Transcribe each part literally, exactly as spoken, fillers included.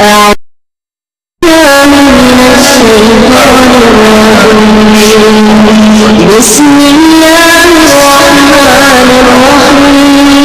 من الشيطان الرجيم. بسم الله الرحمن الرحيم.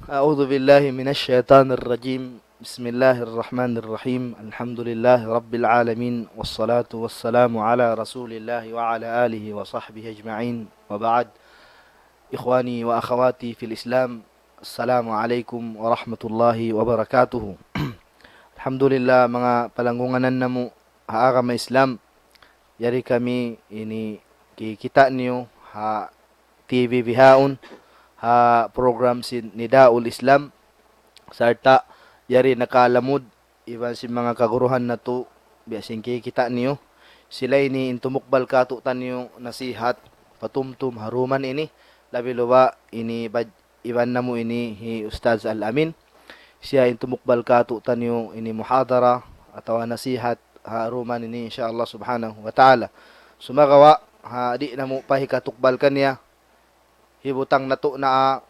أعوذ بالله من الشيطان الرجيم. بسم الله الرحمن الرحيم. الحمد لله رب العالمين، والصلاة والسلام على رسول الله وعلى آله وصحبه أجمعين، وبعد. إخواني وأخواتي في الإسلام، السلام عليكم ورحمة الله وبركاته. Alhamdulillah, manga palanggungan namu' ha agama Islam, yari kami ini kikita' niyu ha T V bihaun, ha program sin Nidaul Islam, sarta' yari nakalamud iban sin manga kaguruhan natu', biya' sin kikita' niyu. Sila ini in tumukbal kātu'niyu nasihat, patumtum ha dum ini, labi-labi ini baj-, iban namu' ini hi Ustadz Al-Amin. Siya in tumukbal kātu'niyu ini muhadara atawa nasihat ha dum ini, insya Allah subhanahu wa ta'ala. Sumagawa', ha, di' namu' pa hikatukbal kaniya, hibutang natu' na,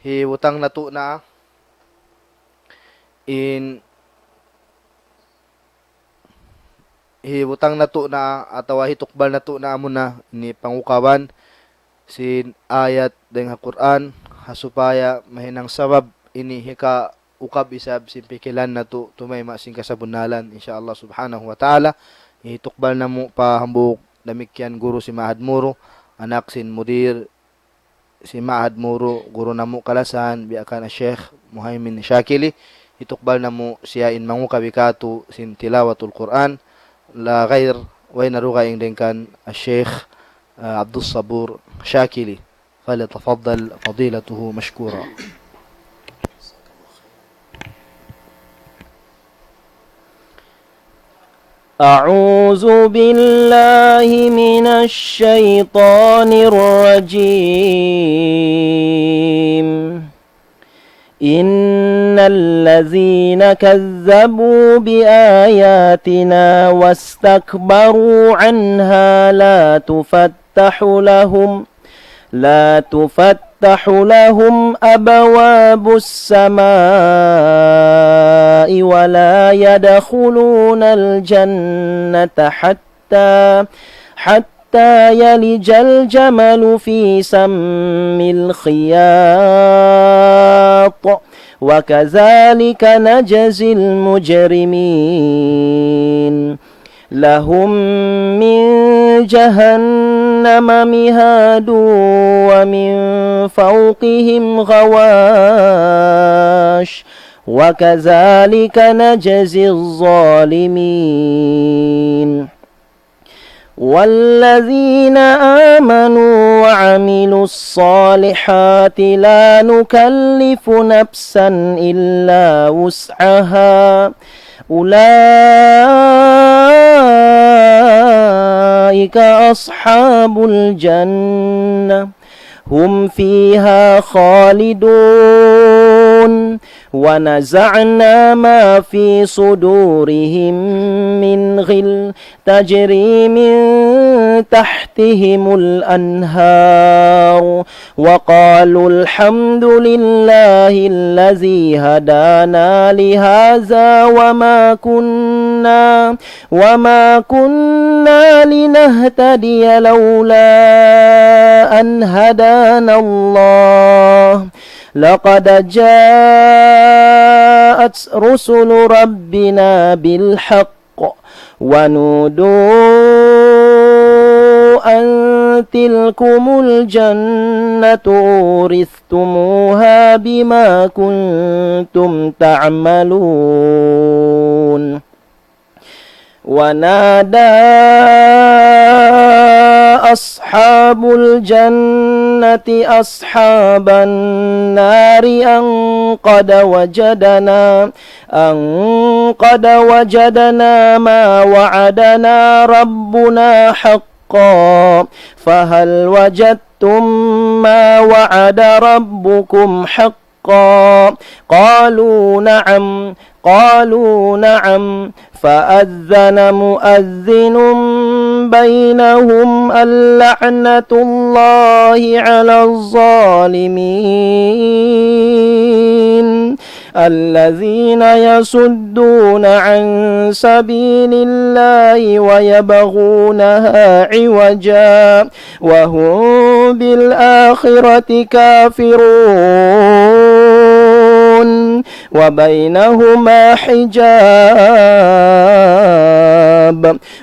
hibutang natu' na, in, hibutang natu' na atawa hitukbal natu' na amuna ini pangukaban sin ayat dayn ha Qur'an, ha supaya mahinang sabab ini hika ukab isab sin pikilan natu' tumayma' sin kasabunnalan, insya Allah subhanahu wa ta'ala. Hitukbal namu' pa hambuuk damikkiyan guru sin Ma'had Muru, anak sin mudir sin Ma'had Muru, guru namu' kalasahan, biya' kan Sheikh Muhaymin Shakili, hitukbal namu' siya in mangukab kātu' sin tilawatul Qur'an, la ghayr, way na dugaing dayn kan Sheikh, ah, Abdus Sabur Shakili. فليتفضل فضيلته مشكورا. أعوذ بالله من الشيطان الرجيم. إن الذين كذبوا بآياتنا واستكبروا عنها لا تفتح لهم، لا تفتح لهم أبواب السماء ولا يدخلون الجنة حتى، حتى يلج الجمل في سم الخياط، وكذلك نجزي المجرمين. لهم من جهنم مهاد ومن فوقهم غواش، وكذلك نجزي الظالمين. والذين آمنوا وعملوا الصالحات لا نكلف نفسا إلا وسعها، أولئك أصحاب الجنة، هم فيها خالدون. ونزعنا ما في صدورهم من غل تجري من تحتهم الأنهار، وقالوا الحمد لله الذي هدانا لهذا وما كنا، وما كنا لنهتدي لولا أن هدانا الله، لقد جاءت رسل ربنا بالحق، ونودوا أن تلكم الجنة أورثتموها بما كنتم تعملون. ونادى أصحاب الجنة أصحاب النار أن قد وجدنا أن قد وجدنا ما وعدنا ربنا حقا فهل وجدتم ما وعد ربكم حقا؟ قالوا نعم، قالوا نعم، فأذن مؤذن بينهم اللعنة الله على الظالمين. الذين يصدون عن سبيل الله ويبغونها عوجا وهم بالآخرة كافرون وبينهما حجاب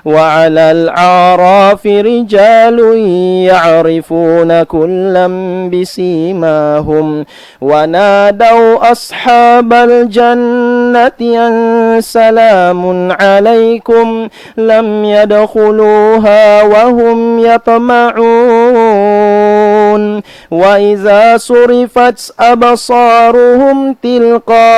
وعلى الأعراف رجال يعرفون كلا بسيماهم ونادوا أصحاب الجنة أن سلام عليكم لم يدخلوها وهم يطمعون وإذا صرفت أبصارهم تلقاء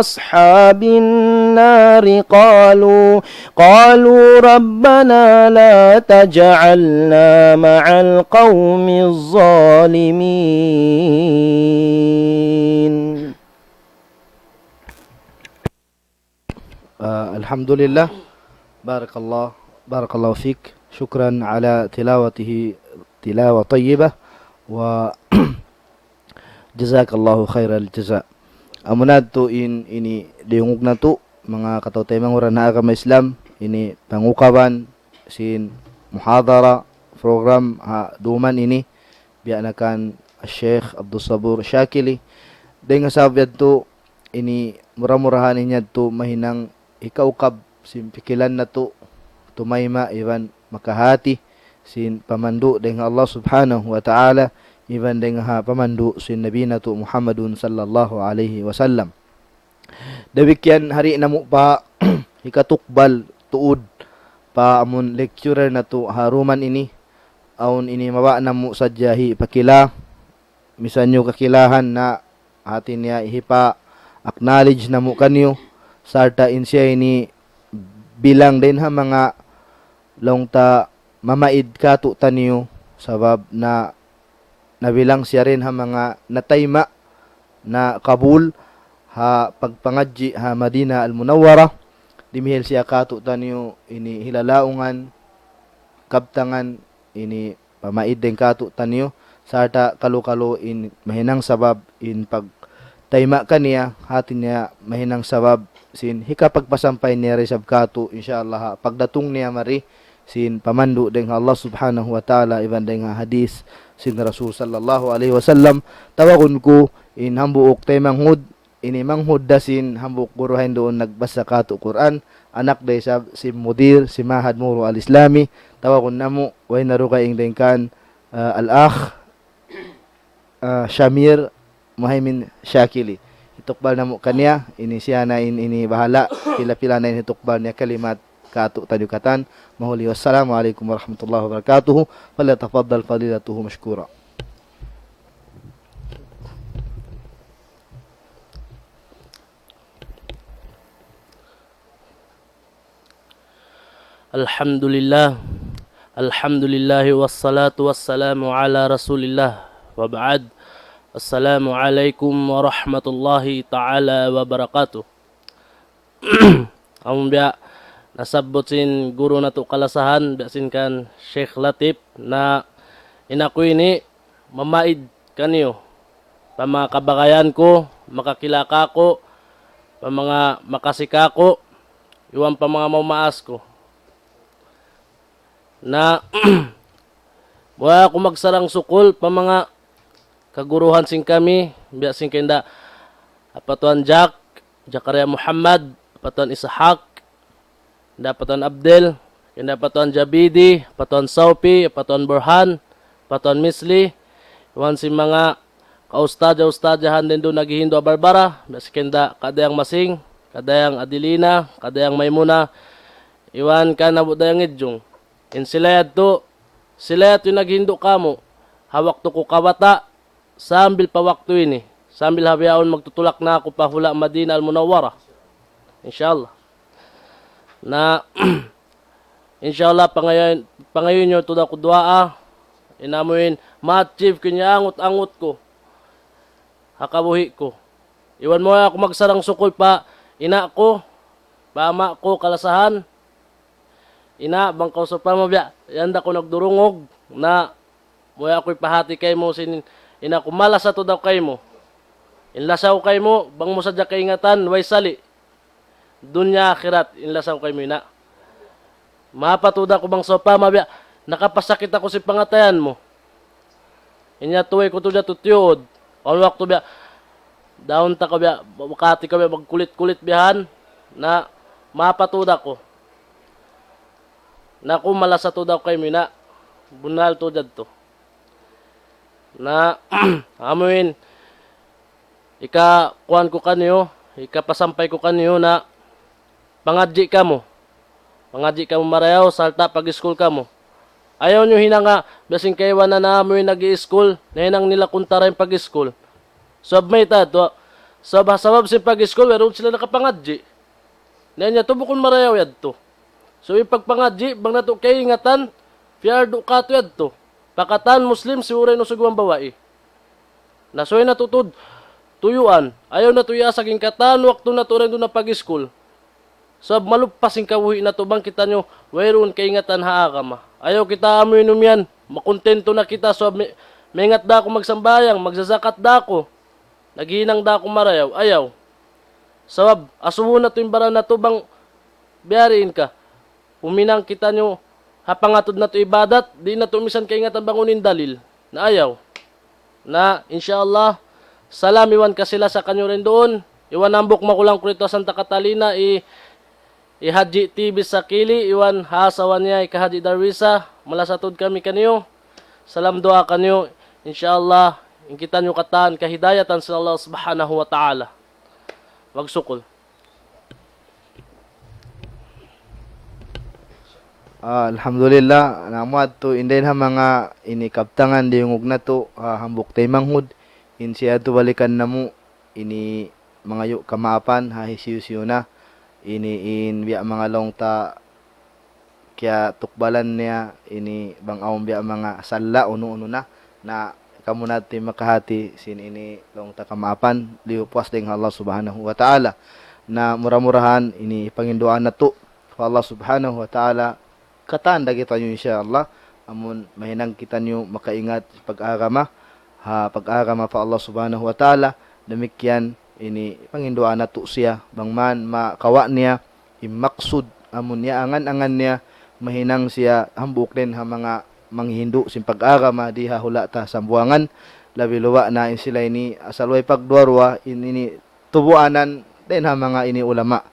أصحاب النار قالوا قالوا ربنا لا تجعلنا مع القوم الظالمين. Ah, alhamdulillah. Barakallah, barakallahu fik. Shukran ala tilawatihi tilawa tayyibah. Wa jazakallahu khairal jaza. Amuna tuud in ini diyungug natu', manga kataw-taymanghuran ha agama Islam, ini pangukaban sin muhadara program ha duman ini, biya' na kan Sheikh Abdul Sabur Shakili. Dayn ha sabab yadtu, ini mura-murahan in yadtu mahinang hikaukab sin pikilan natu', tumayma' iban makahati sin pamandu' dayn ha Allah Subhanahu wa Ta'ala, iban dayn ha pamandu' sin Nabi natu' Muhammadun sallallahu alayhi wasallam. Damikkiyan hari namu' pa hikatukbal tuud pa amun lecturer natu' ha duman ini, awn ini mawa' namu' sadja hipakila, misan niyu kakilahan na hati niya hipa-acknowledge namu' kaniyu, sarta' in siya ini bilang dayn ha manga laung ta mamaid kātu'niyu, sabab na nabilang siya dayn ha manga natayma', nakabul ha pagpangadji' ha Madinah Al-Munawwarah, dimihil siya kātu'niyu ini hilalaungan, kabtangan, ini pamaid dayn kātu'niyu, sarta' kalu-kalu in mahinang sabab in pagtayma' kaniya, hati niya mahinang sabab sin hikapagpasampay niya da isab kātu', insya Allah, ha pagdatung niya mari sin pamandu' dayn ha Allah Subhanahu wa Ta'ala, iban dayn ha hadith sin Rasul sallallahu alayhi wasallam. Tawagun ku in hambuuk taymanghud, ini manghud da sin hambuuk guru hain duun nagbasa kātu' Qur'an, anak da isab sin mudir sin Ma'had Muru Al-Islami, tawagun namu', way na dugaing dayn kan, ah, Al-Akh, ah, Shamir Muhaimin Shakili. Hitukbal namu' kaniya, ini siya na in, ini bahala', pila-pila na in hitukbal niya kalimat kātu'niyu katan. Mahuli, wassalamu alaykum warahmatullahi wabarakatuh. فليتفضل فضيلته مشكورا. الحمد لله. الحمد لله والصلاة والسلام على رسول الله. وبعد. السلام عليكم ورحمة الله تعالى وبركاته. Amu biya' nasabbut sin guru natu' kalasahan, biya' sin kan Sheikh Latif, na in aku ini mamaid kaniyu pa manga kabagayan ku, makakila kāku', pa manga makasi kāku', iban pa manga maumaas ku. Na, buwaya aku magsarang-sukul pa manga kaguruhan sin kami, biya' sin kainda Apa Tuan Jack, Jakaria Muhammad, Apa Tuan Ishak, kainda Apa Tuan Abdel, kainda Apa Tuan Jabidi, Apa Tuan Saupi, Apa Tuan Burhan, Apa Tuan Misli, iban sin manga kaustadja-ustadjahan dayn duun naghihindu' ha Barbara, biya' sin kainda Ka Dayang Masing, Ka Dayang Adelina, Ka Dayang Maimuna, iban kan Abu' Dayang Idjung. In sila yadtu, sila yadtu in naghindu' kāmu'. Ha waktu ku kabata', sambil pa waktu ini, sambil ha bihaun magtutulak na aku pa hula' Madinah Al-Munawwarah. Insya Allah. Na, insya Allah, pangayuun, pangayuun niyu tuud aku duwaa, in amuin, ma-achieve ku in iyangut-angut ku, ha kabuhi' ku. Iban mu aku magsarang-sukul pa ina' ku, pa ama' ku, kalasahan, ina', bang kaw sawpama biya', yan da aku nagdurungug, na, muwi' aku hipahāti kaymu sin, ina' ku, malasa tuud aku kaymu. In lasa ku kaymu, bang mu sadja kaingatan, way sali'. Dunya akhirat, in lasa ku kaymu, ina'. Mapatut aku bang sawpama biya', nakapasakit aku sin pangatayan mu. Inya tuwi ku tuud yadtu tiyuud. Awn waktu biya', daun ta kaw biya', wakati kaw biya', magkulit-kulit biya' yan, na mapatut aku. Na aku malasa tuud aku kaymu, ina'. Bunnal tuud yadtu. Na, amuin, ikakuan ku kaniyu, ikapasampay ku kaniyu na pangadji' kamu. Pangadji' kamu marayaw, sarta' pag-iskul kamu. Ayaw niyu hinanga, biya' sin kaibanan namu' in nag-i-iskul, nahinang nila kuntara in pag-iskul. Sabab mayta' tuud, sabab, sabab sin pag-iskul, wayruun sila nakapangadji'. Na inya tuud bukun marayaw yadtu. So, in pagpangadji', bang natu' kaingatan, piyardu katu' yadtu. Pa katan Muslim, siyu' ra in usug iban babai. Na subay natu' tuud tuyuan. Ayaw natu' iyasag in katan waktu natu' dayn duun ha pag-iskul. Sabab maluppas in kabuhi' natu' bang kitaniyu wayruun kaingatan ha agama. Ayaw kita amu in umiyan, makuntentu na kita sabab may, maingat da aku magsambahayang, magzazakat da aku, naghihinang da aku marayaw. Ayaw. Sabab, asubuhun natu' in baran natu' bang biyadiin ka. Huminang kitaniyu ha pangatud natu' ibadat, di' natu' misan kaingatan bang unu in dalil. Na ayaw. Na, insya Allah, salam iban kasi-lasa kaniyu dayn duun. Iban hambuuk magulang ku didtu ha Santa Catalina, hi, hi Haji T B Sakili, iban ha asawa niya, hi Ka Haji Darwisa, malasa tuud kami kaniyu. Salam duwaa kaniyu, insya Allah, in kitaniyu katan kahidayatan sin Allah Subhanahu wa Ta'ala. Magsukul. Ah, alhamdulillah, na amu yadtu, in dayn ha manga ini kabtangan diyungug natu', ah, hambuuk taymanghud, in siya yadtu balikan namu', ini mangayu' kamaapan, ha hisiyu-siyu na, ini in biya' manga laung ta kiyatukbalan niya, ini bang awn biya' manga sala' unu-unu na, na kamu natu' in makahāti sin ini laung ta kamaapan, liyu puas dayn ha Allah Subhanahu wa Ta'ala. Na mura-murahan ini panginduwaa natu' pa Allah Subhanahu wa Ta'ala, katan da kitaniyu insya Allah, amun mahinang kitaniyu makaingat pag-agama, ha pag-agama pa Allah Subhanahu wa Ta'ala, damikkiyan ini panginduwaa natu' siya, bang man makawa' niya in maksud, amun niya angan-angan niya, mahinang siya hambuuk dayn ha manga manghindu' sin pag-agama di ha hula' ta Sambuwangan, labi luba' na in sila ini asal way pagduwa-ruwa, in ini tubuanan dayn ha manga ini ulama.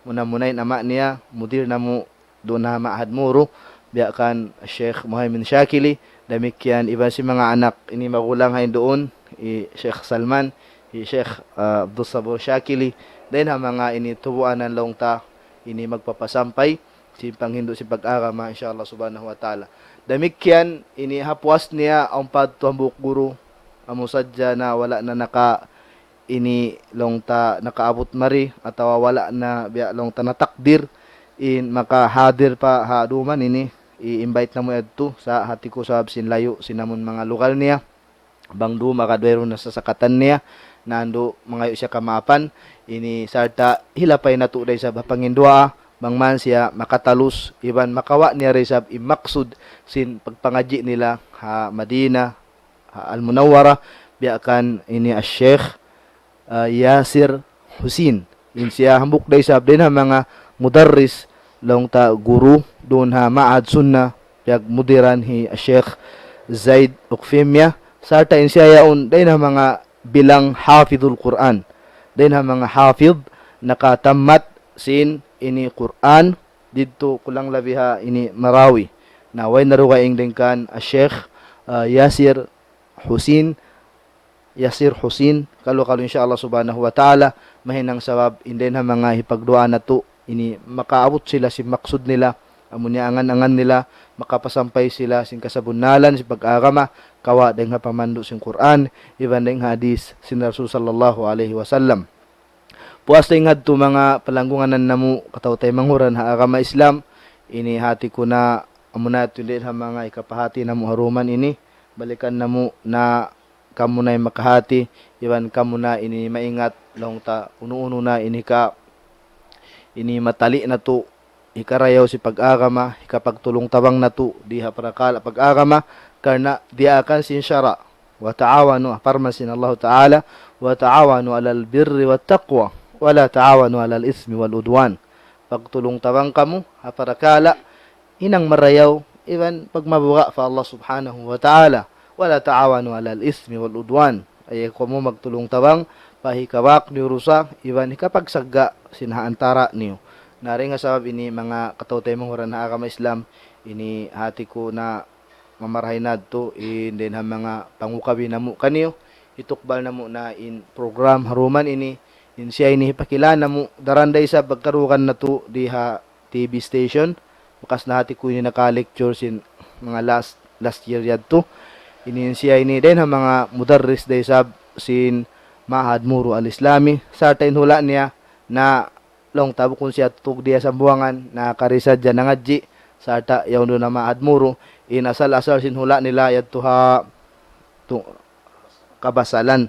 Muna-muna in ama' niya, mudir namu' duun ha Ma'had Muru, biya' kan Sheikh Muhaymin Shakili, damikkiyan iban sin manga anak ini magulang ha yan duun, hi Sheikh Salman, hi Sheikh, ah, Abdul Sabur Shakili, dayn ha manga ini tubuanan laung ta, ini magpapasampay sin panghindu' sin pag-agama, insya Allah Subhanahu wa Ta'ala. Damikkiyan, ini ha puas niya, awn pa yadtu hambuuk guru, amu sadja na wala' na naka, ini laung ta nakaabut mari, atawa wala' na biya' laung ta natakdir, in makahadir pa ha duman ini, i-invite namu' yadtu sa hati ku sabab sin layu' sin amun manga lugal niya. Bang du makaduwayru na sasakatan niya, na andu' mangayu' siya kamaapan, ini sarta' hilapay natu' da isab ha panginduwaa, bang man siya makatalus, iban makawa' niya da isab in maksud sin pagpangadji' nila ha Madinah, ha Al-Munawwarah, biya' kan ini Al-Sheikh, ah, Yasir Husin. In siya hambuuk da isab dayn ha manga mudarris, laung ta guru, duun ha Ma'had Sunnah, piyagmudiran hi Sheikh Zaid Ukfimya, sarta' in siya yaun dayn ha manga bilang hafidhul Qur'an. Dayn ha manga hafidh nakatammat sin ini Qur'an, didtu kulang labi ha ini Marawi. Na way na dugaing dayn kan Sheikh, ah, Yasir Husin, Yasir Husin, kalu-kalu insya Allah Subhanahu wa Ta'ala, mahinang sabab in dayn ha manga hipagduwaa natu', ini makaabut sila sin maksud nila, amu niya angan-angan nila, makapasampay sila sin kasabunnalan sin pag-agama, kawa' dayng ha pamandu' sin Qur'an, iban dayng ha hadith sin Rasul sallallahu alayhi wasallam. Puas dayng hadtu manga palanggungan namu' kataw-taymanghuran ha agama Islam, ini hati ku na amuna yadtu dayng ha manga hikapahati namu' ha duman ini, balikan namu' na kamu na in makahati, iban kamu na ini maingat, laung ta unu-unu na ini ka, ini matali' natu', hikarayaw sin pag-agama, hikapagtulung tabang natu', di ha parakala' pag-agama, karna' diyaakan sin sara'. وتعاونوا, parman sin Allahu Ta'ala, وتعاونوا على البر والتقوى ولا تعاونوا على الإثم والعدوان. Pagtulung tabang kamu, ha parakala', hinang marayaw, iban pagmabuga' pa Allah Subhanahu wa Ta'ala. ولا تعاونوا على الإثم والعدوان. Ayaw kamu magtulung tabang, pa hikawak niyu dusa, iban hikapagsagga' sin ha antara' niyu. Na dayn ha sabab ini manga kataw-taymanghuran ha agama Islam, ini hati ku na mamarahi na yadtu, in dayn ha manga pangukabi namu' kaniyu, hitukbal namu' na in program ha duman ini, in siya ini hipakila namu', daran da isab pagkarugan natu' di ha T V station, bakas na hati ku ini naka-lecture sin manga last, last year yadtu. Ini in siya ini dayn ha manga mudarris da isab sin Ma'had Muru Al-Islami, sarta' in hula' niya na laung ta bukun siya tutug di ha Sambuwangan, na kari sadja nangadji', sarta' yaun duun ha Ma'had Muru, in asal-asal sin hula' nila yadtu ha tu-, Kabasalan.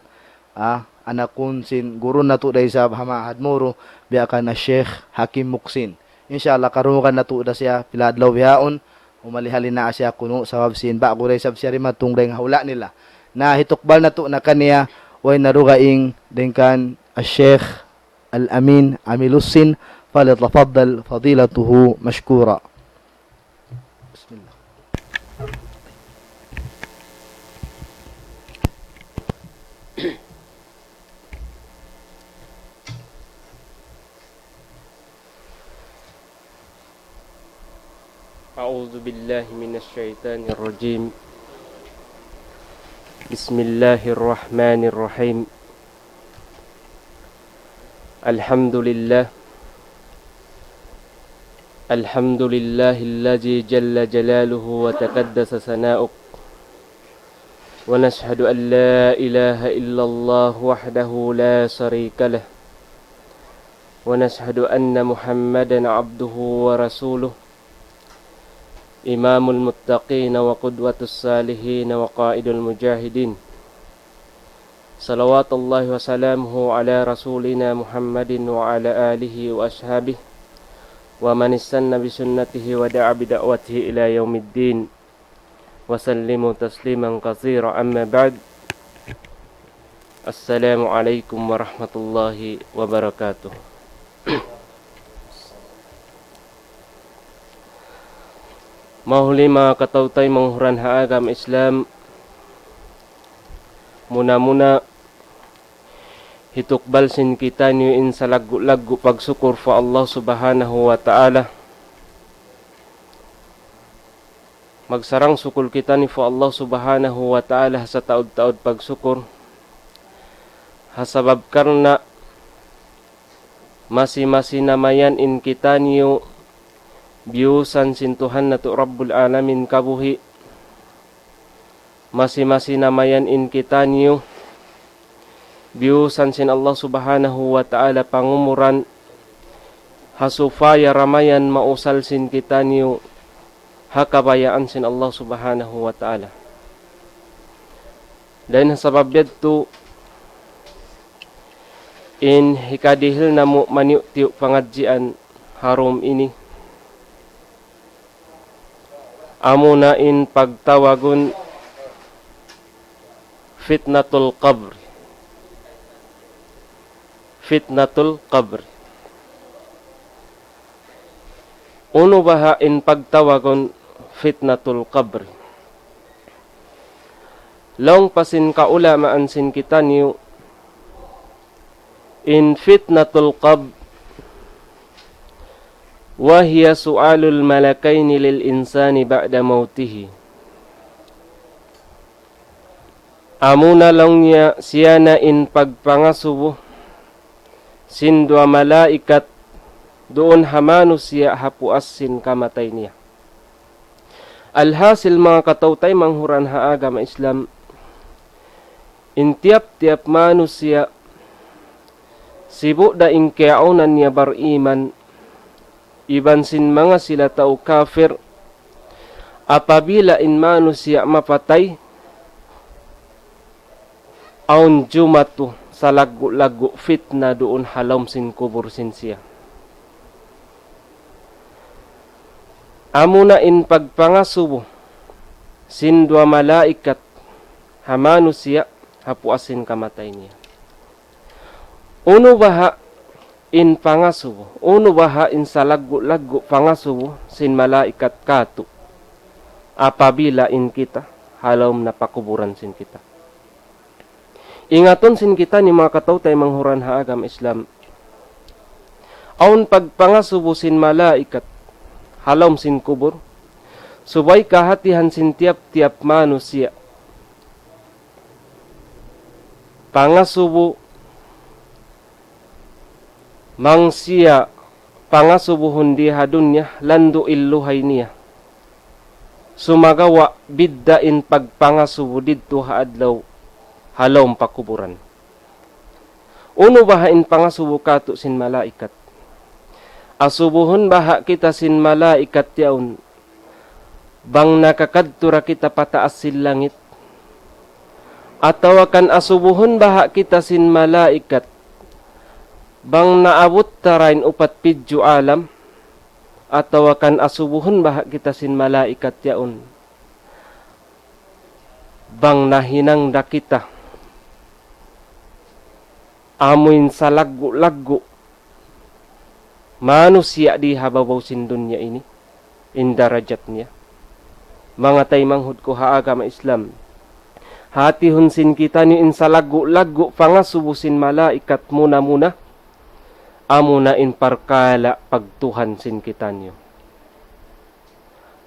Ah, anak kun sin guru natu' da isab ha Ma'had Muru, biya' kan Sheikh Hakim Muksin. Insha Allah, karugan natu' da siya, pila adlaw bihaun, humali-hali na siya kunu', sabab sin ba'gu da isab siya dimatung dayn ha hula' nila. Na hitukbal natu' na kaniya, way na dugaing dayn kan Sheikh Al-Amin Amilusin, فليتفضل فضيلته مشكورا. بسم الله. أعوذ بالله من الشيطان الرجيم. بسم الله الرحمن الرحيم. الحمد لله. الحمد لله الذي جل جلاله وتقدس ثناؤه. ونشهد أن لا إله إلا الله وحده لا شريك له. ونشهد أن محمدا عبده ورسوله. إمام المتقين وقدوة الصالحين وقائد المجاهدين. صلوات الله وسلامه على رسولنا محمد وعلى آله وأصحابه ومن استن بسنته ودعا بدعوته إلى يوم الدين. وسلموا تسليما كثيرا. أما بعد. السلام عليكم ورحمة الله وبركاته. Mahuli manga kataw-taymanghuran ha agama Islam, muna-muna hitukbal sin kitaniyu in salaggu'-laggu' pagsukur pa Allah Subhanahu wa Ta'ala. Magsarang-sukul kitaniyu pa Allah Subhanahu wa Ta'ala ha sataud-taud pagsukur. Ha sabab karna' masi-masi namayan in kitaniyu biyusan sin Tuhan natu' Rabbul Alamin kabuhi'. Masi-masi namayan in kitaniyu biyusan sin Allah Subhanahu wa Ta'ala pangumuran, ha supaya ramayan mausal sin kitaniyu ha kabayaan sin Allah Subhanahu wa Ta'ala. Dayn ha sabab yadtu, in hikadihil namu' maniyu'-tiyu' pangadjian ha dum ini, amuna in pagtawagun fitnatul qabr. Fitnatul qabr. Unu baha' in pagtawagun fitnatul qabr? Laung pa sin kaulamaan sin kitaniyu, in fitnatul qabr, وهي سؤال الملكين للإنسان بعد موته. Amuna laung niya siya na in pagpangasubu sin duwa malaikat duun ha manusiya' ha puas sin kamatay niya. Alhasil, manga kataw-taymanghuran ha agama Islam, in tiyap-tiyap manusiya', sibu' da in kiyaunan niya bariman, iban sin manga sila tau kafir, apabila in manusiya' mapatay, awn jumatu salaggu'-laggu' fitna duun ha lawm sin kubul sin siya. Amuna in pagpangasubu sin duwa malaikat ha manusiya' ha puas sin kamatay niya. Unu baha' in pangasubu, unu baha' in salaggu'-laggu' pangasubu sin malaikat katu', apabila in kita ha lawm na pakuburan sin kita. Ingatun sin kitaniyu, manga kataw-taymanghuran ha agama Islam, awn pagpangasubu sin malaikat ha lawm sin kubul, subay kahatihan sin tiyap-tiyap manusiya'. Pangasubu, bang siya pangasubuhun di ha dunya, landu' in luhay niya. Sumagawa' bidda' in pagpangasubu didtu ha adlaw ha lawm pakuburan. Unu baha' in pangasubu katu' sin malaikat? Asubuhun baha' kita sin malaikat yaun bang nakakadtu ra kita pa taas sin langit? Atawa kan asubuhun baha' kita sin malaikat bang naabut ta ra in upat pidju' alam? Atawa kan asubuhun baha' kita sin malaikat yaun bang nahinang da kita amuin salaggu'-laggu' manusiya' di ha babaw sin dunya ini, in darajat niya? Manga taymanghud ku ha agama Islam, hatihun sin kitaniyu in salaggu'-laggu' pangasubu sin malaikat muna-muna, amuna in parkala' pagtuhan sin kitaniyu.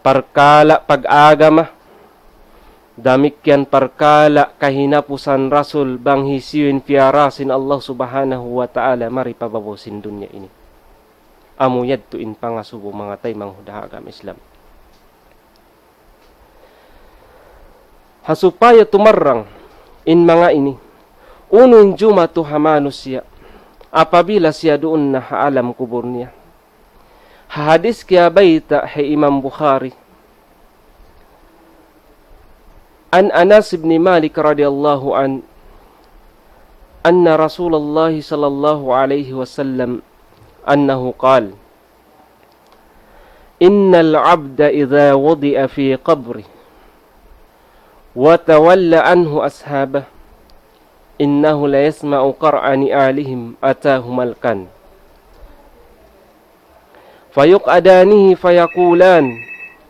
Parkala' pag-agama, damikkiyan parkala' kahinapusan Rasul bang hisiyu in piyara sin Allah Subhanahu wa Ta'ala mari pa babaw sin dunya ini. Amu yadtu in pangasubu, manga taymanghud ha agama Islam. Ha supaya tumarrang in manga ini, unu in jumatu ha manusiya' apabila siya duun na ha alam kubul niya. Ha hadis kiyabayta' hi Imam Bukhari, عن أنس بن مالك رضي الله عنه أن رسول الله صلى الله عليه وسلم أنه قال: إن العبد إذا وضع في قبره وتولى عنه أصحابه إنه ليسمع قرع نعالهم أتاه ملكان فيقعدانه فيقولان: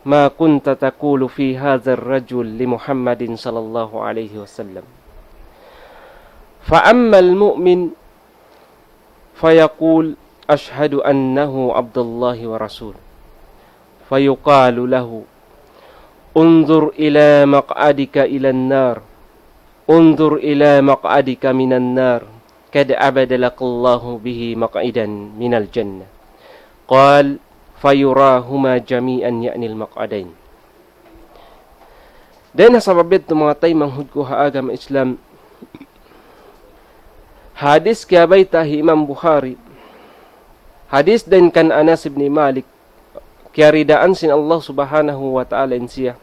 ما كنت تقول في هذا الرجل؟ لمحمد صلى الله عليه وسلم. فأما المؤمن فيقول: أشهد أنه عبد الله ورسوله. فيقال له: انظر إلى مقعدك إلى النار، انظر إلى مقعدك من النار، قد أبدلك الله به مقعدا من الجنة. قال: فيراهما جميعا، يعني المقعدين. Dayn ha sabab yadtu, manga taymanghud ku ha agama Islam, hadis kiyabayta' hi Imam Bukhari, hadis dayn kan Anas ibn Malik, kiyaridaan sin Allah Subhanahu wa Ta'ala in siya.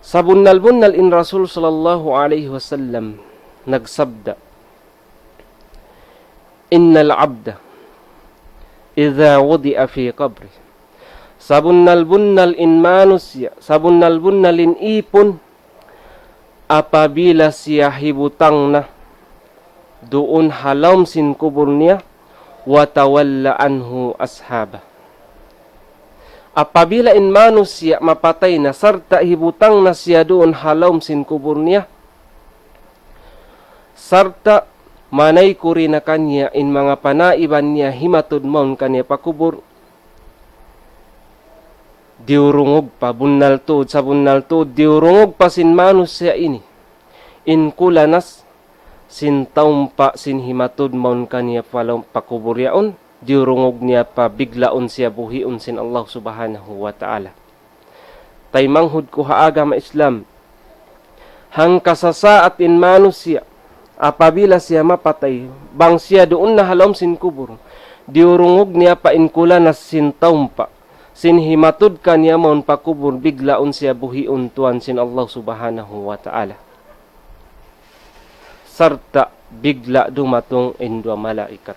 Sabunnal-bunnal in Rasul sallallahu alayhi wasallam nagsabda, إن العبد إذا وضع في قبره. Sabunnal-bunnal in manusiya', sabunnal-bunnal in ipun, apabila siya hibutang na duun ha lawm sin kubul niya, وتولى عنه أصحابه. Apabila in manusiya' mapatay na sarta' hibutang na siya duun ha lawm sin kubul niya, sarta' manaykud na kaniya in manga panaiban niya himatud mawn kaniya pa kubul, diyurungug pa, bunnal tuud, sabunnal tuud, diyurungug pa sin manusiya' ini in kulanas sin taumpa' sin himatud mawn kaniya pa lawm, pa kubul yaun, diyurungug niya pa biglaun siya buhiun sin Allah Subhanahu wa Ta'ala. Taymanghud ku ha agama Islam, hangka sasaat in manusiya', apabila siya mapatay, bang siya duun na ha lawm sin kubul, diyurungug niya pa in kulanas sin taumpa', sin himatud kaniya mawn pa kubul, biglaun siya buhiun tuwan sin Allah Subhanahu wa Ta'ala. Sarta' bigla' dumatung in duwa malaikat.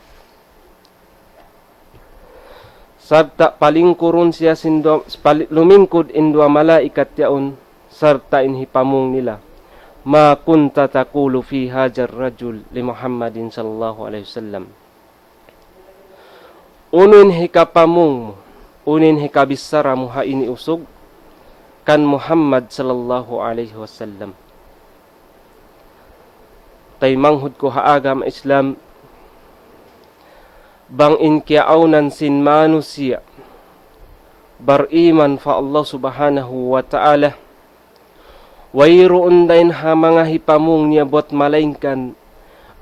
Sarta' palingkurun siya sin duwa, pali-, lumingkud in duwa malaikat yaun, sarta' in hipamung nila, ما كنت تقول في هذا الرجل لمحمد صلى الله عليه وسلم. Unu in hikapamung mu, unu in hikabichara mu ha ini usug kan Muhammad sallallahu alayhi wasallam. Taymanghud ku ha agama Islam, bang in kiyaawnan sin manusiya' bariman pa Allah Subhanahu wa Ta'ala, wayruun dayn ha manga hipamung niya buwat malaingkan,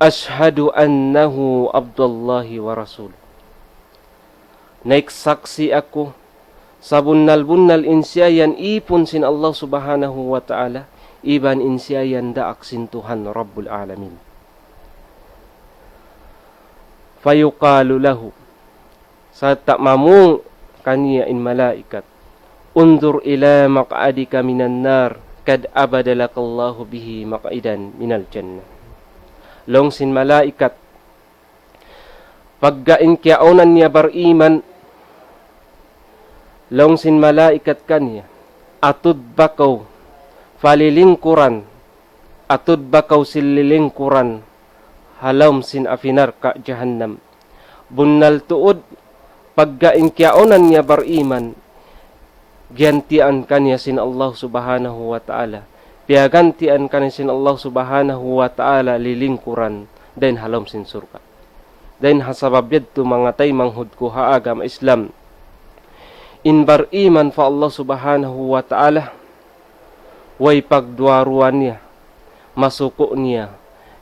أشهد أنه عبد الله ورسوله. Nagsaksi' aku, sabunnal-bunnal in siya yan īpun sin Allah Subhanahu wa Ta'ala, iban in siya yan daak sin Tuhan Rabbul Alamin. فيقال له, sarta' mamung kaniya in malaikat, انظر إلى مقعدك من النار قد أبدلك الله به مقعدا من الجنة. Laung sin malaikat, pagga in kiyaawnan niya bariman, laung sin malaikat kaniya, atud ba kaw pa lilingkuran, atud ba kaw sin lilingkuran ha lawm sin api narka' jahannam. Bunnal tuud, pagga in kiyaawnan niya bariman, giyantian kaniya sin Allah Subhanahu wa Ta'ala. Piyagantian kaniya sin Allah Subhanahu wa Ta'ala lilingkuran dayn ha lawm sin surga'. Dayn ha sabab yadtu manga taymanghud ku ha agama Islam, in bariman pa Allah Subhanahu wa Ta'ala, way pagduwa-ruwa niya, masuku' niya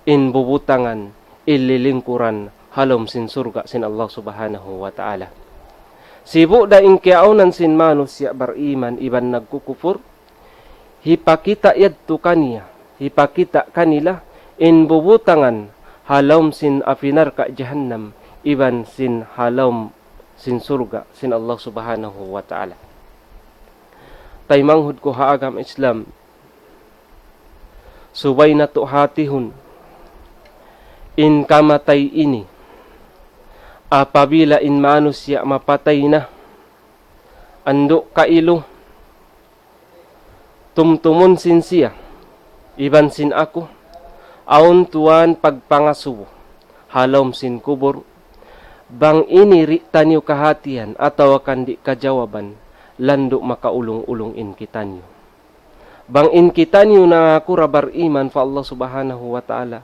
in bubutangan, in lilingkuran ha lawm sin surga' sin Allah Subhanahu wa Ta'ala. Sibu' da in kiyaawnan sin manusiya' bariman iban nagkukupur, hipakita' yadtu kaniya, hipakita' kanila in bubutangan ha lawm sin api narka' jahannam iban sin ha lawm sin surga' sin Allah Subhanahu wa Ta'ala. Taymanghud ku ha agama Islam, subay natu' hatihun in kamatay ini. Apabila in manusiya' mapatay na, andu' kailu, tumtumun sin siya iban sin aku, awn tuwan pagpangasubu ha lawm sin kubul, bang ini di' taniyu kahatihan atawa kan di' kajawaban, landu' makaulung-ulung in kitaniyu. Bang in kitaniyu nangakura bariman pa Allah Subhanahu wa Ta'ala,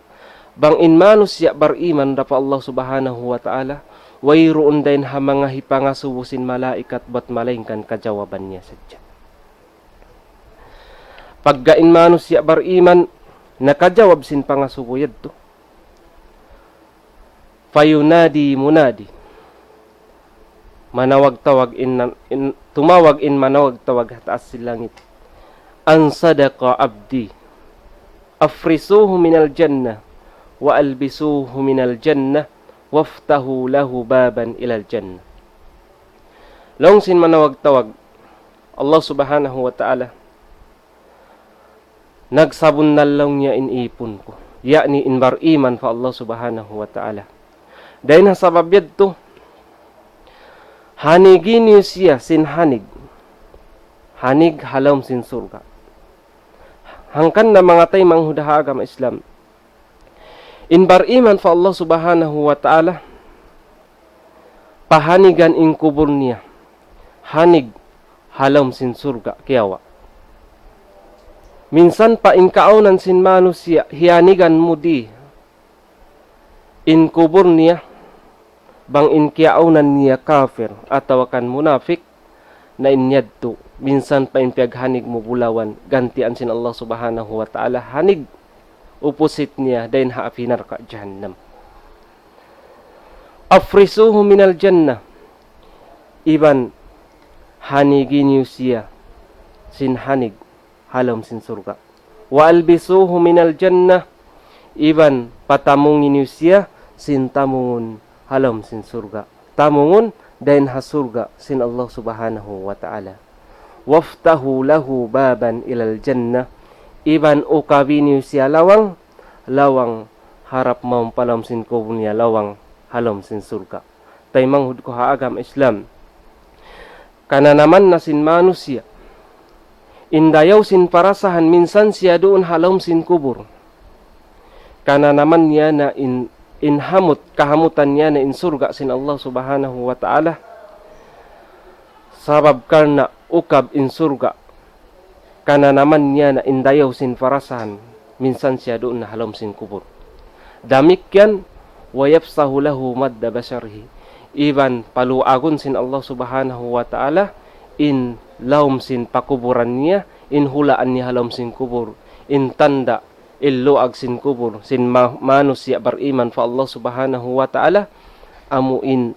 bang in manusiya' bariman da pa Allah Subhanahu wa Ta'ala, wayruun dayn ha manga hipangasubu sin malaikat bat malaingkan kajawaban niya sadja. Pagga in manusiya' bariman, nakajawab sin pangasubu yadtu. فينادي مناد. Manawag-tawag in, in, tumawag in manawag-tawag ha taas sin langit. أن صدق عبدي. أفرشوه من الجنة وألبسوه من الجنة وافتحوا له بابا إلى الجنة. Laung sin manawag-tawag, Allah Subhanahu wa Ta'ala, nagsabunnal laung niya in īpun ku, ya'ni in bariman pa Allah Subhanahu wa Ta'ala. Dayn ha sabab yadtu, hanigi niyu siya sin hanig, hanig ha lawm sin surga'. Hangkan na manga taymanghud ha agama Islam, in bariman pa Allah Subhanahu wa Ta'ala, pahanigan in kubul niya, hanig ha lawm sin surga' kiyawa'. Minsan pa in kaawnan sin manusiya', hiyanigan mu di in kubul niya, bang in kiyaawnan niya kafir atawa kan munafik, na in yadtu, minsan pa in piyaghanig mu bulawan, gantian sin Allah Subhanahu wa Ta'ala, hanig opposite niya, dayn ha api narka' jahannam. أفرشوه من الجنة, iban hanigi niyu siya sin hanig ha lawm sin surga'. وألبسوه من الجنة, iban patamungi niyu siya sin tamungun ha lawm sin surga'. Tamungun dayn ha surga' sin Allah Subhanahu wa Ta'ala. وافتحوا له بابا إلى الجنة, iban ukabi niyu siya lawang, lawang harap mawn pa lawm sin kubul niya, lawang ha lawm sin surga'. Taymanghud ku ha agama Islam. Kananaman na sin manusiya' in dayaw sin parasahan minsan siya duun ha lawm sin kubul. Kananaman niya na in, in hamut, kahamutan niya na in surga' sin Allah Subhanahu wa Ta'ala. Sabab karna' ukab in surga', kananaman niya na in dayaw sin parasahan minsan siya duun na ha lawm sin kubul. Damikkiyan, ويفسح له مد بصره. Iban paluagun sin Allah Subhanahu wa Ta'ala in lawm sin pakuburan niya, in hulaan niya ha lawm sin kubul, in tanda', in luag sin kubul sin ma-, manusiya' bariman pa Allah Subhanahu wa Ta'ala, amu in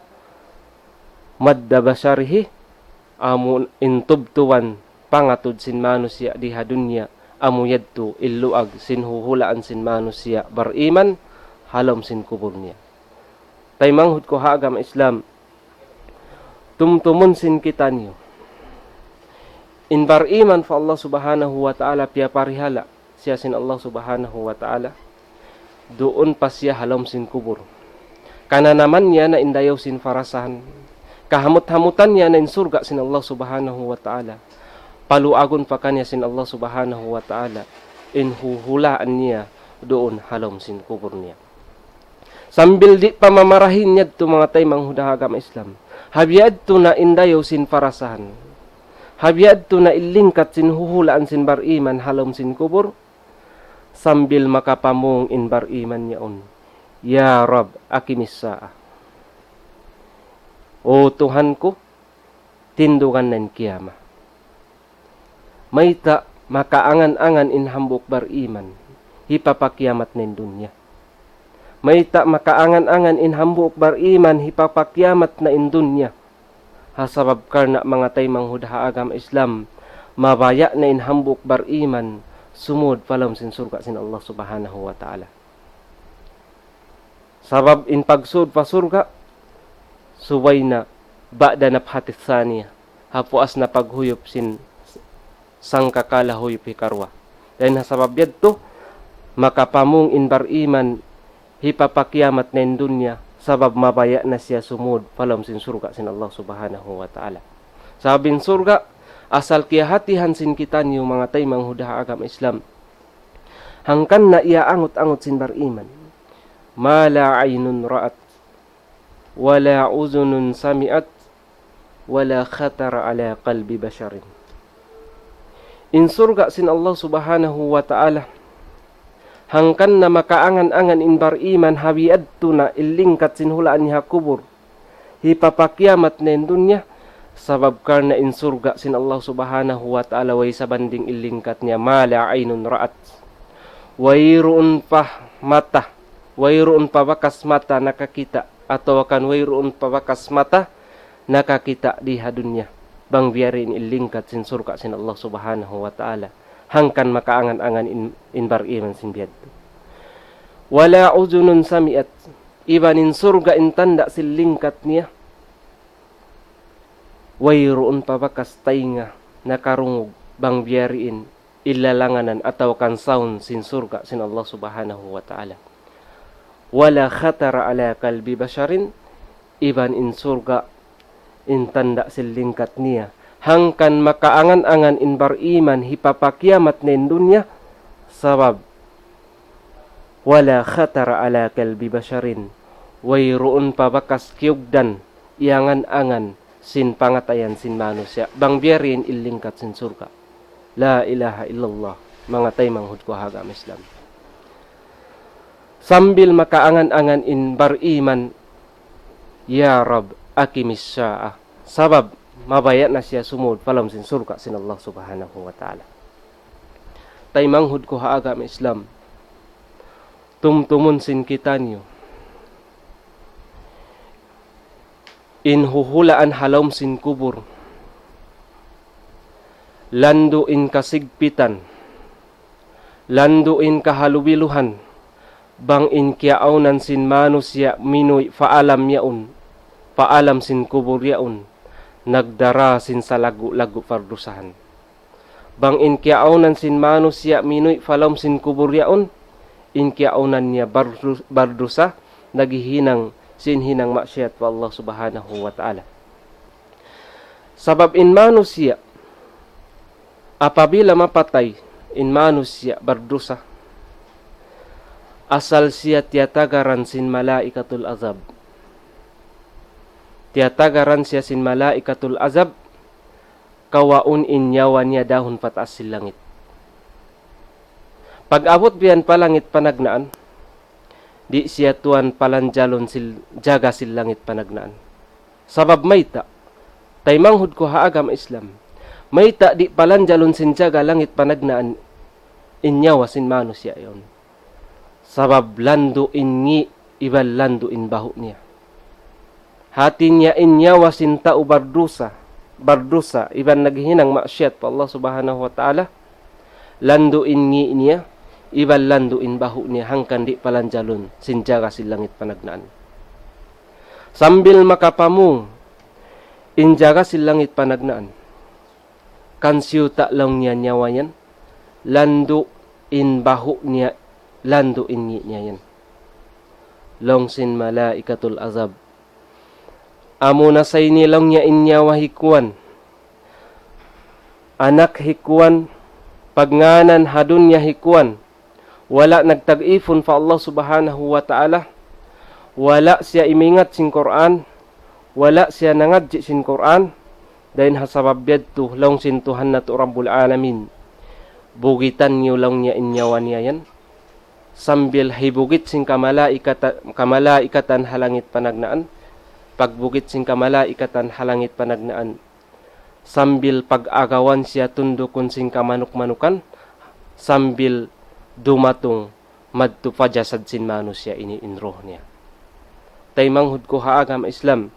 مد بصره, amu in tubtuban pangatud sin manusiya' di ha dunya, amu yadtu in luag sin huhulaan sin manusiya' bariman ha lawm sin kubul niya. Taymanghud ku ha agama Islam, tumtumun sin kitaniyu. In bariman pa Allah Subhanahu wa Ta'ala piyaparihala' siya sin Allah Subhanahu wa Ta'ala, duun pa siya ha lawm sin kubul. Kananaman niya na in dayaw sin parasahan. Kahamut-hamutan niya na in surga' sin Allah Subhanahu wa Ta'ala. Paluagun pa kaniya sin Allah Subhanahu wa Ta'ala in huhulaan niya duun ha lawm sin kubul niya. Sambil di' pa mamarahi niya yadtu, manga taymanghud ha agama Islam, ha biya' yadtu na in dayaw sin parasahan, ha biya' yadtu na in lingkat sin huhulaan sin bariman ha lawm sin kubul, sambil makapamung in bariman yaun, يا رب أقم الساعة. O Tuhan ku, tindugan na in kiyamat. Mayta' makaangan-angan in hambuuk bariman hipapakiyamat na in dunya? Mayta' makaangan-angan in hambuuk bariman hipapakiyamat na in dunya? Ha sabab karna', manga taymanghud ha agama Islam, mabaya' na in hambuuk bariman sumud pa lawm sin surga' sin Allah Subhanahu wa Ta'ala. Sabab in pagsud pa surga', subay na بعد النفخة الثانية, ha puas na paghuyup sin sangkakala huyup hikaruwa. Dayn ha sabab yadtu, makapamung in bariman hipapakiyamat na in dunya, sabab mabaya' na siya sumud pa lawm sin surga' sin Allah Subhanahu wa Ta'ala. Sabab in surga', asal kiyahatihan sin kitaniyu, manga taymanghud ha agama Islam, hangkan na iyaangut-angut sin bariman. ما لا عين رأت ولا أذن سمعت ولا خطر على قلب بشر. In surga' sin Allah Subhanahu wa Ta'ala, hangkan na makaangan-angan in bariman ha biya' yadtu na in lingkat sin hulaan niya ha kubul, hipapakiyamat na in dunya, sabab karna' in surga' sin Allah Subhanahu wa Ta'ala way sabanding in lingkat niya, ما لا عين رأت. Wayruun pa mata, wayruun pa bakas mata nakakita', atawa kan wayruun pa bakas mata nakakita' di ha dunya, bang biya' diin in lingkat sin surga' sin Allah Subhanahu wa Ta'ala, hangkan makaangan-angan in, in bariman sin biya' yadtu. ولا أذن سمعت, iban in surga' in tanda' sin lingkat niya, wayruun pa bakas taynga nakarungug bang biya' diin in lalanganan atawa kan sound sin surga' sin Allah Subhanahu wa Ta'ala. ولا خطر على قلب بشر, iban in surga' in tanda' sin lingkat niya, hangkan makaangan-angan in bariman hipapakiyamat na in dunya, sabab ولا خطر على قلب بشر, wayruun pa bakas kiyugdan, iyangan-angan sin pangatayan sin manusiya', bang biya' diin in lingkat sin surga'. La ilaha illallah, manga taymanghud ku ha agama Islam. Sambil makaangan-angan in bariman, يا رب أقم الساعة. Sabab, mabaya' na siya sumud pa lawm sin surga' sin Allah Subhanahu wa Ta'ala. Taymanghud ku ha agama Islam, tumtumun sin kitaniyu in huhulaan ha lawm sin kubul, landu' in kasigpitan, landu' in kahalubiluhan, bang in kiyaawnan sin manusiya' minuwi' pa alam yaun, pa alam sin kubul yaun, nagdara sin salaggu'-laggu' pardusahan. Bang in kiyaawnan sin manusiya' minuwi' pa lawm sin kubul yaun, in kiyaawnan niya bardu-, bardusa, naghihinang sin hinang maksiyat pa Allah Subhanahu wa Ta'ala. Sabab in manusiya', apabila mapatay in manusiya' bardusa, asal siya tiyatagaran sin malaikatul azab. Tiyatagaran siya sin malaikatul azab, kawaun in nyawa niya dahun pa taas sin langit. Pag-abut biya' yan pa langit panagnaan, di' siya tuwan palanjalun sin jaga sin langit panagnaan. Sabab mayta', taymanghud ku ha agama Islam, mayta' di' palanjalun sin jaga langit panagnaan in nyawa sin manusiya' yaun. Sabab landu' in ngi' iban landu' in bahu' niya. Hati niya in nyawa sin tau bardusa, bardusa, iban naghihinang maksiyat pa Allah Subhanahu wa Ta'ala, landu' in ngi' niya, iban landu' in bahu' niya, hangkan di' palanjalun sin jaga sin langit panagnaan. Sambil makapamung in jaga sin langit panagnaan, kan siyuta' laung niya nyawa yan, landu' in bahu' niya, landu' in ngi' niya yan. Laung sin malaikatul azab, amuna sa ini laung niya in nyawa hi kuwan, anak hi kuwan, pagngānan ha dunya hi kuwan, wala' nagtag-ipun pa Allah Subhanahu wa Ta'ala, wala' siya imingat sin Qur'an, wala' siya nangadji' sin Qur'an, dayn ha sabab yadtu laung sin Tuhan natu' Rabbul Alamin, bugitan niyu laung niya in nyawa niya yan, sambil hibugit sin kamalaikata-, kamalaikatan ha langit panagnaan, pagbugit sin kamalaikatan ha langit panagnaan, sambil pag-agawan siya tundukun sin kamanuk-manukan, sambil dumatung madtu pa jasad sin manusiya' ini in ruh niya. Taymanghud ku ha agama Islam,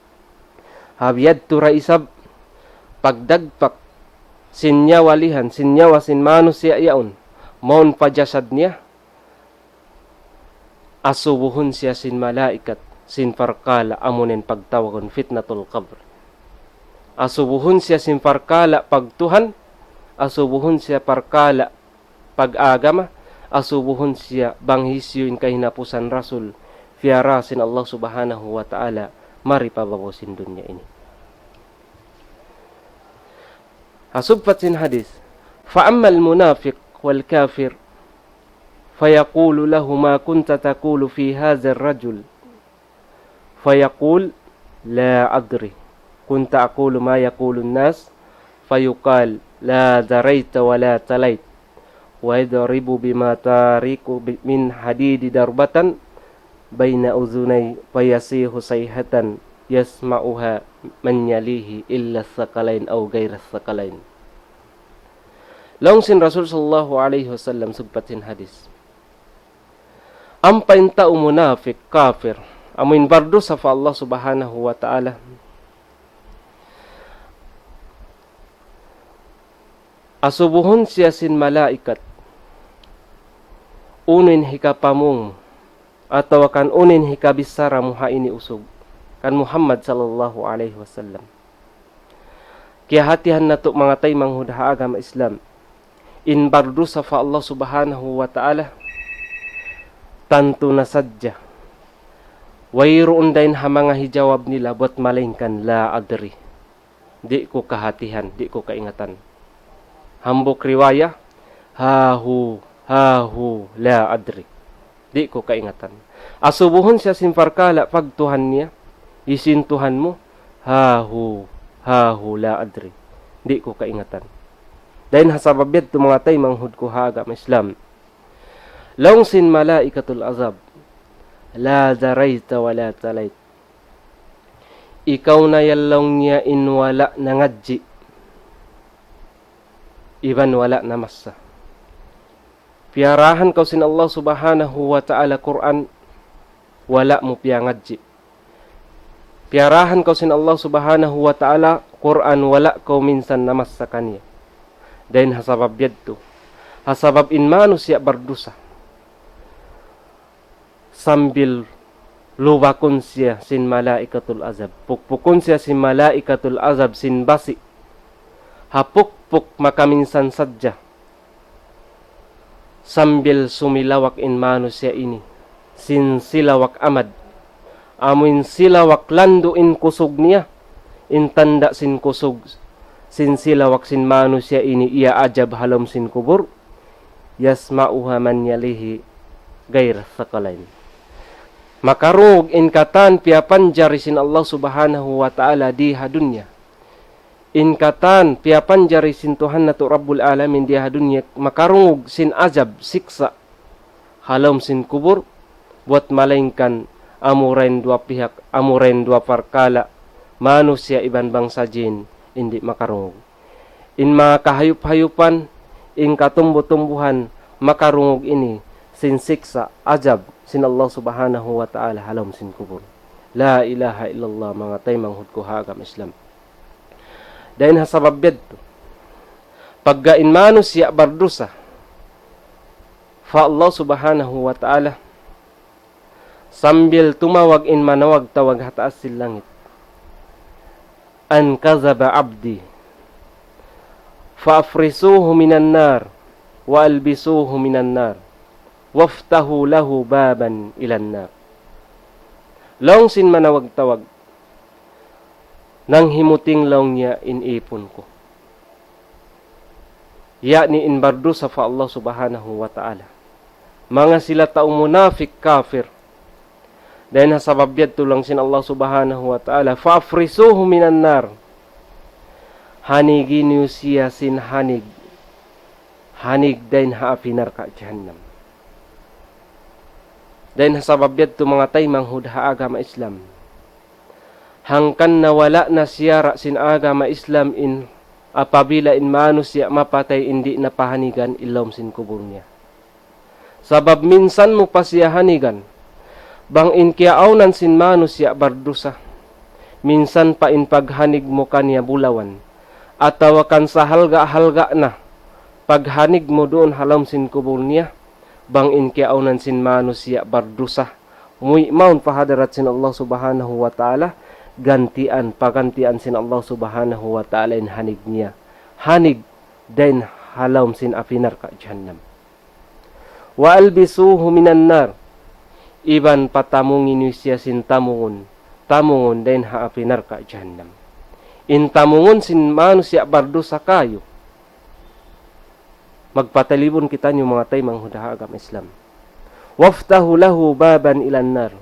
ha biyadtu da isab pagdagpak sin nyawa lihan, sin nyawa sin manusiya' yaun, mawn pa jasad niya, asubuhun siya sin malaikat sin parkala' amu in pagtawagun fitnatul qabr. Asubuhun siya sin parkala' pagtuhan, asubuhun siya parkala' pag-agama, asubuhun siya bang hisiyu in kahinapusan rasul, piyara sin Allah Subhanahu wa Ta'ala, mari pa babaw sin dunya ini. Ha sugpat sin hadith, فأما المنافق والكافر فيقول له ما كنت تقول في هذا الرجل؟ فيقول: لا أدري، كنت أقول ما يقول الناس، فيقال: لا دريت ولا تليت، ويضرب بمطارق من حديد ضربة بين أذنيه فيصيح صيحة يسمعها من يليه إلا الثقلين أو غير الثقلين. Laung sin Rasul sallallahu alayhi wasallam, sugpat sin hadith, ampa in tau munafik, kafir, amu in bardusa pa Allah Subhanahu wa Ta'ala, asubuhun siya sin malaikat, unu in hikapamung, atawa kan unu in hikabichara mu ha ini usug, kan Muhammad sallallahu alayhi wasallam. Kiyahatihan natu' manga taymanghud ha agama Islam, in bardusa pa Allah Subhanahu wa Ta'ala, tantu na sadja, wayruun dayn ha manga hijawab nila buwat malaingkan لا أدري. Di' ku kahatihan, di' ku kaingatan. Hambuuk riwaya, ها هو، ها هو، لا أدري. Di' ku kaingatan. Asubuhun siya sin parkala' pagtuhan niya, hisiyu in Tuhan mu, ها هو، ها هو، لا أدري. Di' ku kaingatan. Dayn ha sabab yadtu manga taymanghud ku ha agama Islam, laung sin malaikatul azab, لا دريت ولا تليت. Ikaw na yan laung niya in wala' nangadji' iban wala' namassa. Piyarahan kaw sin Allah Subhanahu wa Ta'ala Qur'an, wala' mu piyangadji'. Piyarahan kaw sin Allah Subhanahu wa Ta'ala, Qur'an, wala' kaw minsan namassa kaniya. Dayn ha sabab yadtu. Ha sabab in manusiya' bardusa. Sambil lubakun siya sin malaikatul azab. Pukpukun siya sin malaikatul azab sin basi'. Ha pukpuk makaminsan sadja. Sambil sumilawak in manusiya' ini. Sin silawak amad. Amu in silawak landu' in kusug niya. In tanda' sin kusug. Sin silawak sin manusiya' ini iya ajab ha lawm sin kubul. يسمعها من يليه غير الثقلين. Makarungug in katan piyapanjari sin Allah Subhanahu wa Ta'ala di ha dunya. In katan piyapanjari sin Tuhan natu' Rabbul Alamin di ha dunya makarungug sin azab, siksa', ha lawm sin kubul, buwat malaingkan amura in duwa pihak, amura in duwa parkala', manusiya' iban bangsa jin, in di' makarungug. In manga kahayup-hayupan, in katumbu-tumbuhan, makarungug ini, sin siksa', azab, sin Allah Subhanahu wa Ta'ala ha lawm sin kubul. La ilaha illallah, manga taymanghud ku ha agama Islam. Dayn ha sabab yadtu, pagga in manusiya' bardusa, pa Allah Subhanahu wa Ta'ala, sambil tumawag in manawag-tawag ha taas sin langit. أن كذب عبدي فأفرشوه من النار وألبسوه من النار وافتحوا له بابا إلى النار. Laung sin manawag-tawag, nanghimuting laung niya in ipun ku. Yakni in bardusa pa Allah Subhanahu wa Ta'ala. Manga sila tau munafik kafir. Dayn ha sabab yadtu laung sin Allah Subhanahu wa Ta'ala, فأفرشوه من النار. Hanigi niyu siya sin hanig. Hanig dayn ha api narka' jahannam. Dayn ha sabab yadtu manga taymanghud ha agama Islam. Hangkan na wala' na siyara' sin agama Islam in apabila in manusiya' mapatay in di' na pahanigan in lawm sin kubul niya. Sabab minsan mu pa siya hanigan, bang in kiyaawnan sin manusiya' bardusa, minsan pa in paghanig mu kaniya bulawan, atawa kan sahalga'-halga' na paghanig mu duun ha lawm sin kubul niya, bang in kiyaawnan sin manusiya' bardusa, muwi' mawn pa hadarat sin Allah Subhanahu wa Ta'ala, gantian, pagantian sin Allah Subhanahu wa Ta'ala in hanig niya. Hanig dayn ha lawm sin api narka' jahannam. وألبسوه من النار. Iban patamungi niyu siya sin tamungun, tamungun dayn ha api narka' jahannam. In tamungun sin manusiya' bardusa kayu. Magpatalibun kitaniyu manga taymanghud ha agama Islam. وافتحوا له بابا إلى النار.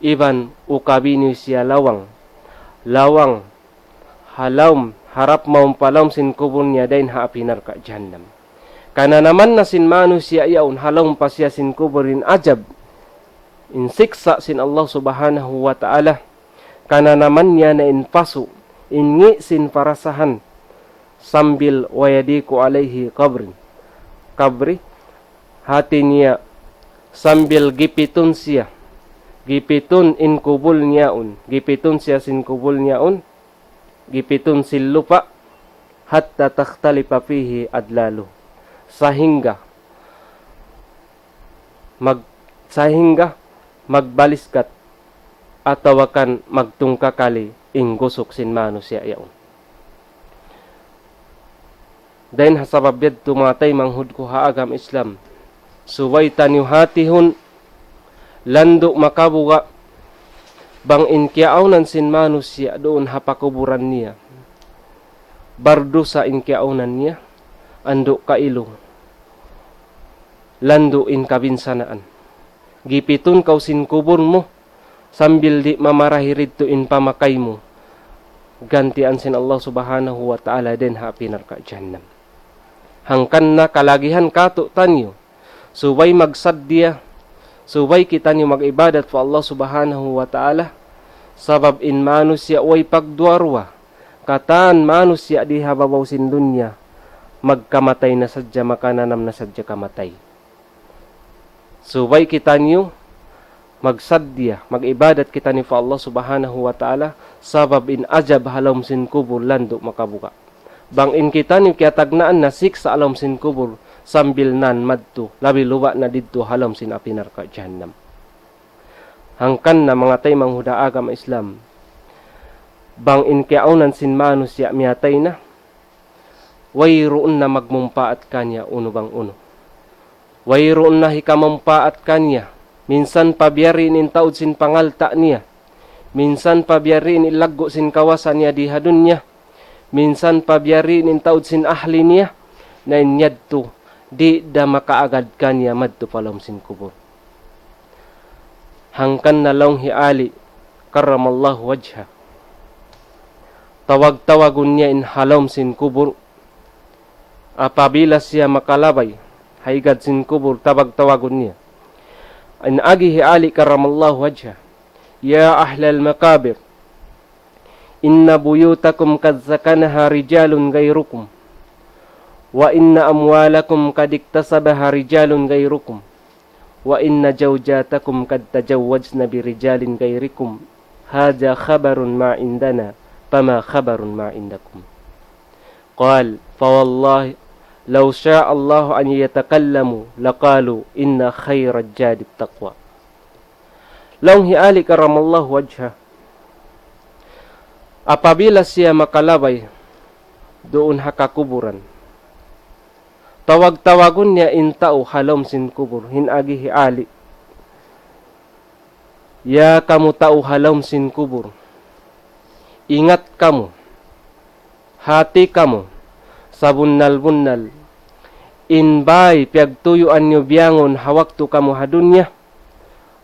Iban ukabi niyu siya lawang, lawang, ha lawm, harap mawn pa lawm sin kubul niya dayn ha api narka' jahannam. Kananaman na sin manusiya' yaun ha lawm pa siya sin kubul in ajab, in siksa' sin Allah Subhanahu wa Ta'ala. Kananaman niya na in pasu', in ngi' sin parasahan, sambil ويضيق عليه قبري. Qabri, hati niya, sambil gipitun siya, gipitun in kubul niya yaun, gipitun siya sin kubul niya yaun, gipitun sin lupa', حتى تختلف فيه أضلاعه. Sahingga mag-, sahingga magbaliskat atawa kan magtungkakali in gusuk sin manusiya' yaun. Dayn ha sabab yadtu manga taymanghud ku ha agama Islam, subay taniyu hatihun, landu' makabuga', bang in kiyaawnan sin manusiya' duun ha pakuburan niya, bardusa in kiyaawnan niya, andu' kailu, landu' in kabinsanaan. Gipitun kaw sin kubul mu, sambil di' mamarahi didtu in pamakay mu. Gantian sin Allah Subhanahu wa Ta'ala dayn ha api narka' jahannam. Hangkan na kalagihan katu'taniyu. Subay magsaddiya, subay kitaniyu mag-ibadat pa Allah Subhanahu wa Ta'ala. Sabab in manusiya' way pagduwa-ruwa. Katan manusiya' di ha babaw sin dunya, magkamatay na sadja, makananam na sadja kamatay. Subay kitaniyu magsaddiya, mag-ibadat kitaniyu pa Allah Subhanahu wa Ta'ala, sabab in ajab ha lawm sin kubul landu' makabuga'. Bang in kitaniyu kiyatagnaan na siksa' ha lawm sin kubul, sambil nan madtu, labi luba' na didtu ha lawm sin api narka' jahannam. Hangkan na manga taymanghud ha agama Islam, bang in kiyaunan sin manusiya' miyatay na, wayruun na magmumpaat kaniya unu bang unu. Wayruun na hikamumpaat kaniya. Minsan pa biya' diin in taud sin pangalta' niya. Minsan pa biya' diin in laggu' sin kawasa niya di ha dunya. Minsan pa biya' diin in taud sin ahli niya. Na in yadtu, di' da makaagad kaniya madtu pa lawm sin kubul. Hangkan na laung hi Ali, karramallahu wajhah. Tawag-tawagun niya in ha lawm sin kubul. Apabila siya makalabay, ha higad sin kubul, tawag-tawagun niya. In agi hi Ali, karramallahu wajhah. يا أهل المقابر، إن بيوتكم قد سكنها رجال غيركم، وإن أموالكم قد اكتسبها رجال غيركم، وإن زوجاتكم قد تزوجن برجال غيركم، هذا خبر ما عندنا، فما خبر ما عندكم؟ قال: فوالله لو شاء الله أن يتكلموا لقالوا إن خير الزاد التقوى. Laung hi Ali karramallahu wajhah, apabila siya makalabay duun ha kakuburan, tawag-tawagun niya in tau ha lawm sin kubul, in agi hi Ali. Ya kamu tau ha lawm sin kubul, ingat kamu, hati kamu, sabunnal-bunnal in bāy piyagtuyuan niyu biyangun ha waktu kamu ha dunya,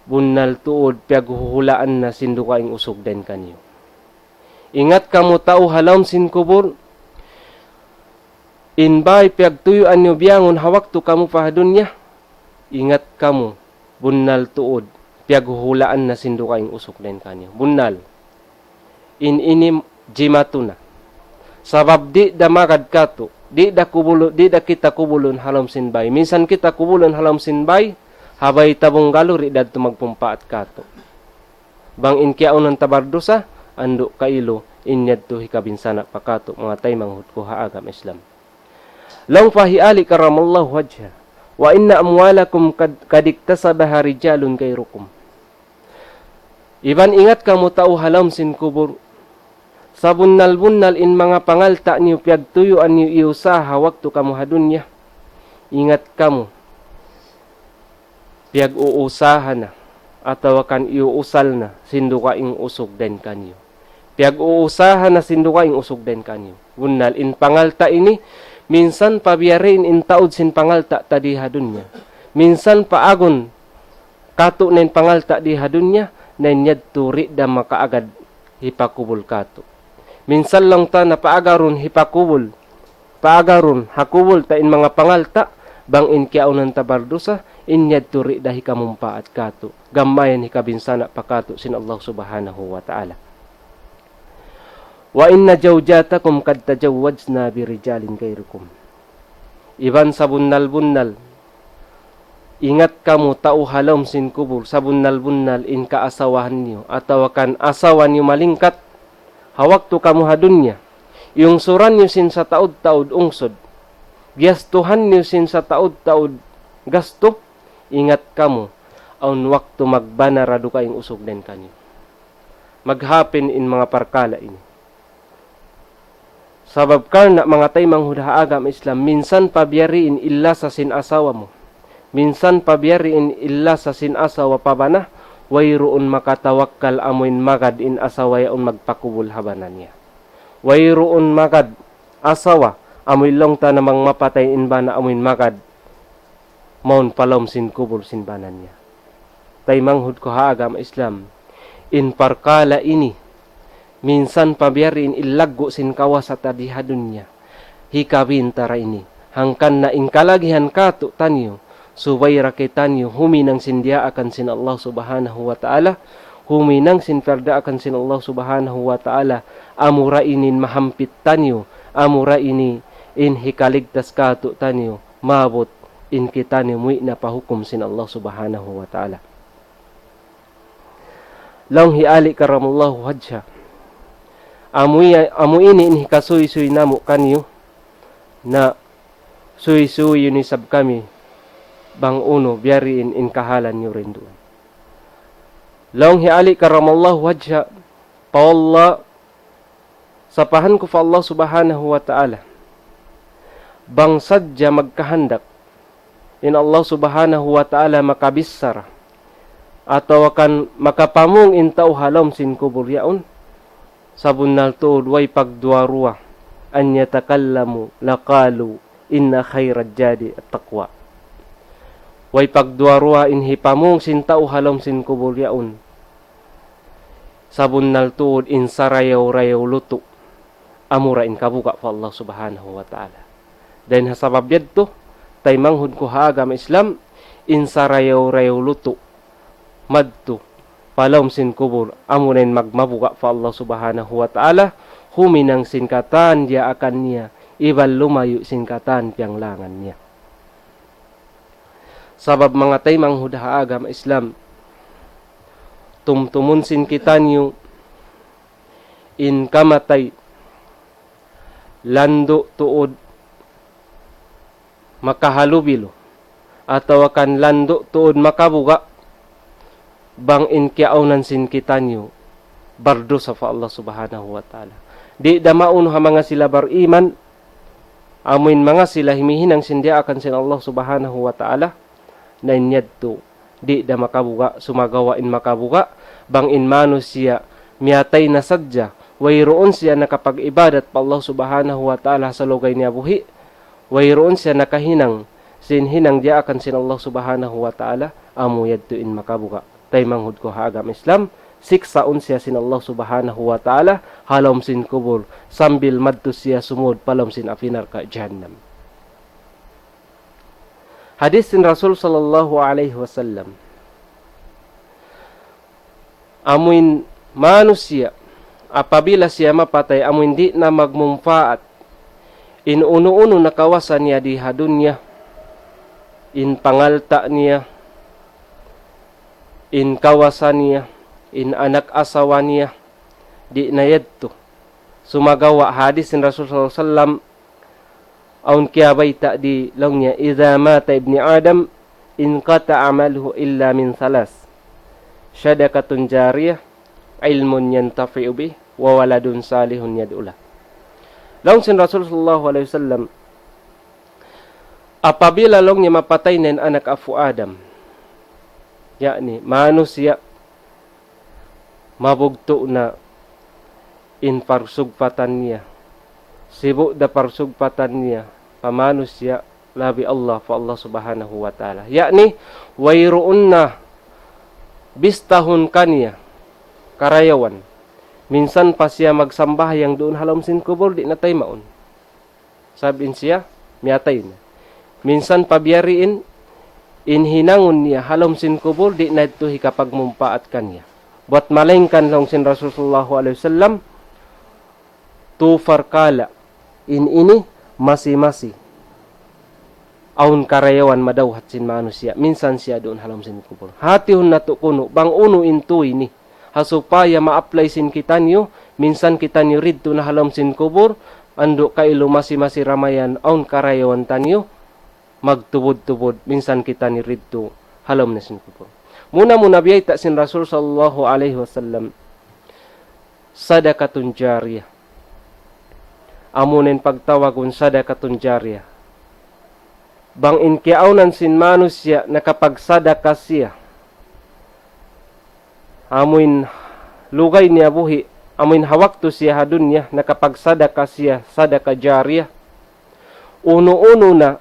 bunnal tuud piyaghuhulaan na sin dugaing usug dayn kaniyu. Ingat kamu tau ha lawm sin kubul, in bāy piyagtuyuan niyu biyangun ha waktu kamu pa ha dunya, ingat kamu, bunnal tuud piyaghuhulaan na sin dugaing usug dayn kaniyu. Bunnal. In ini jimatu na. Sabab di' da magad katu', di' da kubulu-, di' da kita kubulun ha lawm sin bāy. Minsan kita kubulun ha lawm sin bāy, ha bāy ta bungalow, di' da yadtu magpumpaat katu'. Bang in kiyaunan ta bardusa, andu' kailu, in yadtu hikabinsana' pa katu', manga taymanghud ku ha agama Islam. Laung pa hi Ali karramallahu wajhah, وإن أموالكم قد، قد اكتسبها رجال غيركم. Iban ingat kamu tau ha lawm sin kubul, sabunnal-bunnal in manga pangalta' niyu piyagtuyuan niyu iyusaha waktu kamu ha dunya. Ingat kamu, piyag-uusaha na, atawa kan iyuusal na, sin dugaing usug dayn kaniyu. Piyag-uusaha na sin dugaing usug dayn kaniyu. Bunnal in pangalta' ini, minsan pa biya' diin in taud sin pangalta' ta di ha dunya. Minsan pa agun katu' na in pangalta' di ha dunya, na in yadtu di' da makaagad hipakubul katu'. Minsan laung ta na paagarun hipakubul, paagarun ha kubul ta in manga pangalta', bang in kiyaunan ta bardusa, in yadtu di' da hikamumpaat katu'. Gam mayan hikabinsana' pa katu' sin Allah Subhanahu wa Ta'ala. وإن زوجاتكم قد تزوجن برجال غيركم. Iban sabunnal-bunnal, ingat kamu tau ha lawm sin kubul, sabunnal-bunnal in kaasawahan niyu, atawa kan asawa niyu malingkat, ha waktu kamu ha dunya, iyungsuran niyu sin sataud-taud ungsud, giyastuhan niyu sin sataud-taud gastu, ingat kamu, awn waktu magbana da dugaing usug dayn kaniyu. Maghapin in manga parkala' ini. Sabab karna' manga taymanghud ha agama Islam, minsan pa biya' diin in lasa sin asawa mu. Minsan pa biya' diin in lasa sin asawa pa bana, wayruun makatawakkal amuin magad in asawa yaun magpakubul ha bana niya. Wayruun magad asawa, amuin laung ta na bang mapatay in bana amuin magad mawn pa lawm sin kubul sin bana niya. Taymanghud ku ha agama Islam, in parkala' ini, minsan pa biya' diin in laggu' sin kawasa ta di ha dunya, hikabin ta da ini. Hangkan na in kalagihan katu' taniyu, subay da kitaniyu huminang sin diyaakan sin Allah Subhanahu wa Ta'ala, huminang sin piyagdaakan sin Allah Subhanahu wa Ta'ala, amura ini in mahampit taniyu, amura ini in hikaligtas katu' taniyu, maabut in kitaniyu muwi' na pa hukum sin Allah Subhanahu wa Ta'ala. Laung hi Ali karamallahu wajha, amu, iya, amu ini in hikasuysuy namu' kaniyu, na suysuy ini isab kami bang unu biyariin in kahalan niyu rin duun. Laung hi Ali karamallahu wajha, pa wallah, sapahan ku pa Allah Subhanahu wa Ta'ala, bang sadja magkahandak in Allah Subhanahu wa Ta'ala makabichara atawa kan makapamung in tau ha lawm sin kubul yaun, sabunnal tuud way pagduwa-ruwa, أن يتكلموا لقالوا إن خير الزاد التقوى. Way pagduwa-ruwa in hipamung sin tau ha lawm sin kubul yaun, sabunnal tuud in sarayaw-rayaw lutu' amura in kabuga' pa Allah Subhanahu wa Ta'ala. Dayn ha sabab yadtu, taymanghud ku ha agama Islam, in sarayaw-rayaw lutu' madtu pa lawm sin kubul, amuna in magmabuga' pa Allah Subhanahu wa Ta'ala, huminang sin katan diyaakan niya, iban lumayu' sin katan piyanglangan niya. Sabab manga taymanghud ha agama Islam, tumtumun sin kitaniyu in kamatay landu' tuud makahalubilu, atawa kan landu' tuud makabuga', bang in kiyaawnan sin kitaniyu bardusa pa Allah Subhanahu wa Ta'ala. Di' da maunu ha manga sila bariman, amuin manga sila himihinang sin diyaakan sin Allah Subhanahu wa Ta'ala, na in yadtu di' da makabuga', sumagawa' in makabuga', bang in manusiya' miyatay na sadja, wayruun siya nakapag-ibadat pa Allah Subhanahu wa Ta'ala ha salugay niya buhi', wayruun siya nakahinang sin hinang diyaakan sin Allah Subhanahu wa Ta'ala, amu yadtu in makabuga'. Taymanghud ku ha agama Islam, siksaun siya sin Allah Subhanahu wa Ta'ala ha lawm sin kubul, sambil madtu siya sumud pa lawm sin api narka' jahannam. Hadis sin Rasul sallallahu alayhi wasallam, amuin manusiya', apabila siya mapatay, amuin di' na magmumpaat in unu-unu na kawasa niya di ha dunya, in pangalta' niya, in kawasa niya, in anak asawa niya, di' na yadtu. Sumagawa' hadis sin Rasul sallallahu alayhi wasallam, awn kiyabayta' di laung niya, إذا مات ابن آدم انقطع عمله إلا من ثلاث: صدقة جارية، علم ينتفع به، وولد صالح يدعو له. Laung sin Rasul sallallahu alayhi wasallam, apabila laung niya mapatay na in anak apu' Adam, yakni manusiya', mabugtu' na in parsugpatan niya. Sibu' da parsugpatan niya pa manusiya' labi Allah, pa Allah Subhanahu wa Ta'ala. Yakni, wayruun na bistahun kaniya karayawan. Minsan pa siya magsambahayang duun ha lawm sin kubul, di' na taymaun. Sabab in siya, miyatay na. Minsan pa biyariin, in hinangun niya ha lawm sin kubul, di' na yadtu hikapagmumpaat kaniya. Buwat malaingkan laung sin Rasul sallallahu alayhi wasallam, tu parkala' in ini masi-masi awn karayawan madawhat sin manusiya', minsan siya duun ha lawm sin kubul. Hatihun natu' kunu', bang unu in tu ini. Ha supaya ma-apply sin kitaniyu, minsan kitaniyu didtu na ha lawm sin kubul, andu' kailu masi-masi ramayan awn karayawan taniyu, magtubud-tubud, minsan kitaniyu didtu ha lawm na sin kubul. Muna-muna biyayta' sin Rasul sallallahu alayhi wasallam, sadaqatun jariyah. Amuna in pagtawagun sadaqatun jariyah. Bang in kiyaawnan sin manusiya' nakapagsadaka siya, amuin lugay niya buhi', amuin ha waktu siya ha dunya, nakapagsadaka siya, sadaka jariyah. Unu-unu na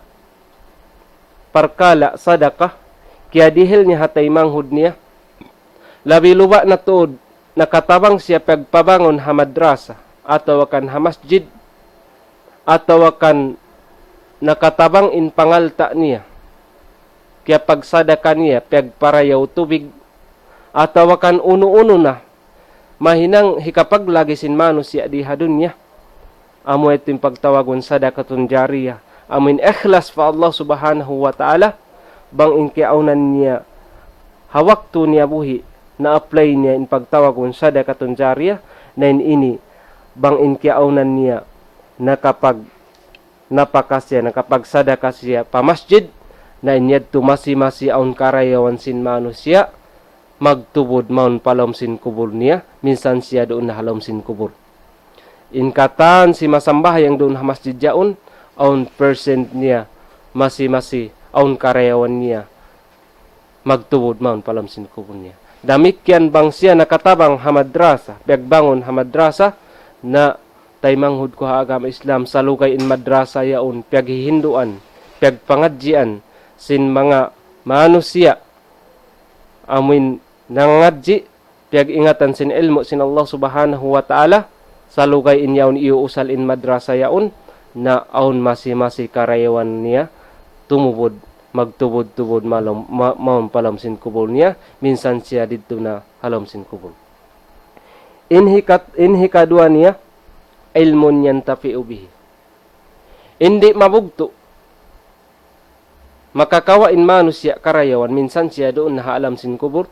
parkala' sadaka, kiyadihil niya ha taymanghud niya, labi luba' na tuud, nakatabang siya pagpabangun ha madrasa, atawa kan ha masjid, atawa kan nakatabang in pangalta' niya, kiyapagsadaka niya, piyagparayaw tubig, atawa kan unu-unu na, mahinang hikapaglagi sin manusiya' di ha dunya. Amu yadtu in pagtawagun sadaqatun jariyah. Amu in ikhlas pa Allah Subhanahu wa Ta'ala, bang in kiyaawnan niya ha waktu niya buhi', na-apply niya in pagtawagun sadaqatun jariyah, na in ini, bang in kiyaawnan niya, nakapag-, napaka siya, nakapagsadaka siya pa masjid, na in yadtu masi-masi awn karayawan sin manusiya', magtubud mawn pa lawm sin kubul niya, minsan siya duun na ha lawm sin kubul. In katan simasambahayang duun ha masjid yaun, awn percent niya, masi-masi, awn karayawan niya, magtubud mawn pa lawm sin kubul niya. Damikkiyan bang siya nakatabang ha madrasa, piyagbangun ha madrasa, na taymanghud ku ha agama Islam, salugay in madrasa yaun, piyaghihinduan, piyagpangadjian, sin manga manusiya', amuin nangadji', piyag-ingatan sin ilmu' sin Allah Subhanahu wa Ta'ala, salugay in yaun iyuusal in madrasa yaun, na awn masi-masi karayawan niya, tumubud, magtubud-tubud malum, ma-, mawn pa lawm sin kubul niya, minsan siya didtu na ha lawm sin kubul. In hikat-, in hikaduwa niya, ilmun yantafi'u bihi. Di' mabugtu', makakawa' in manusiya' karayawan minsan siya duun na ha alam sin kubul,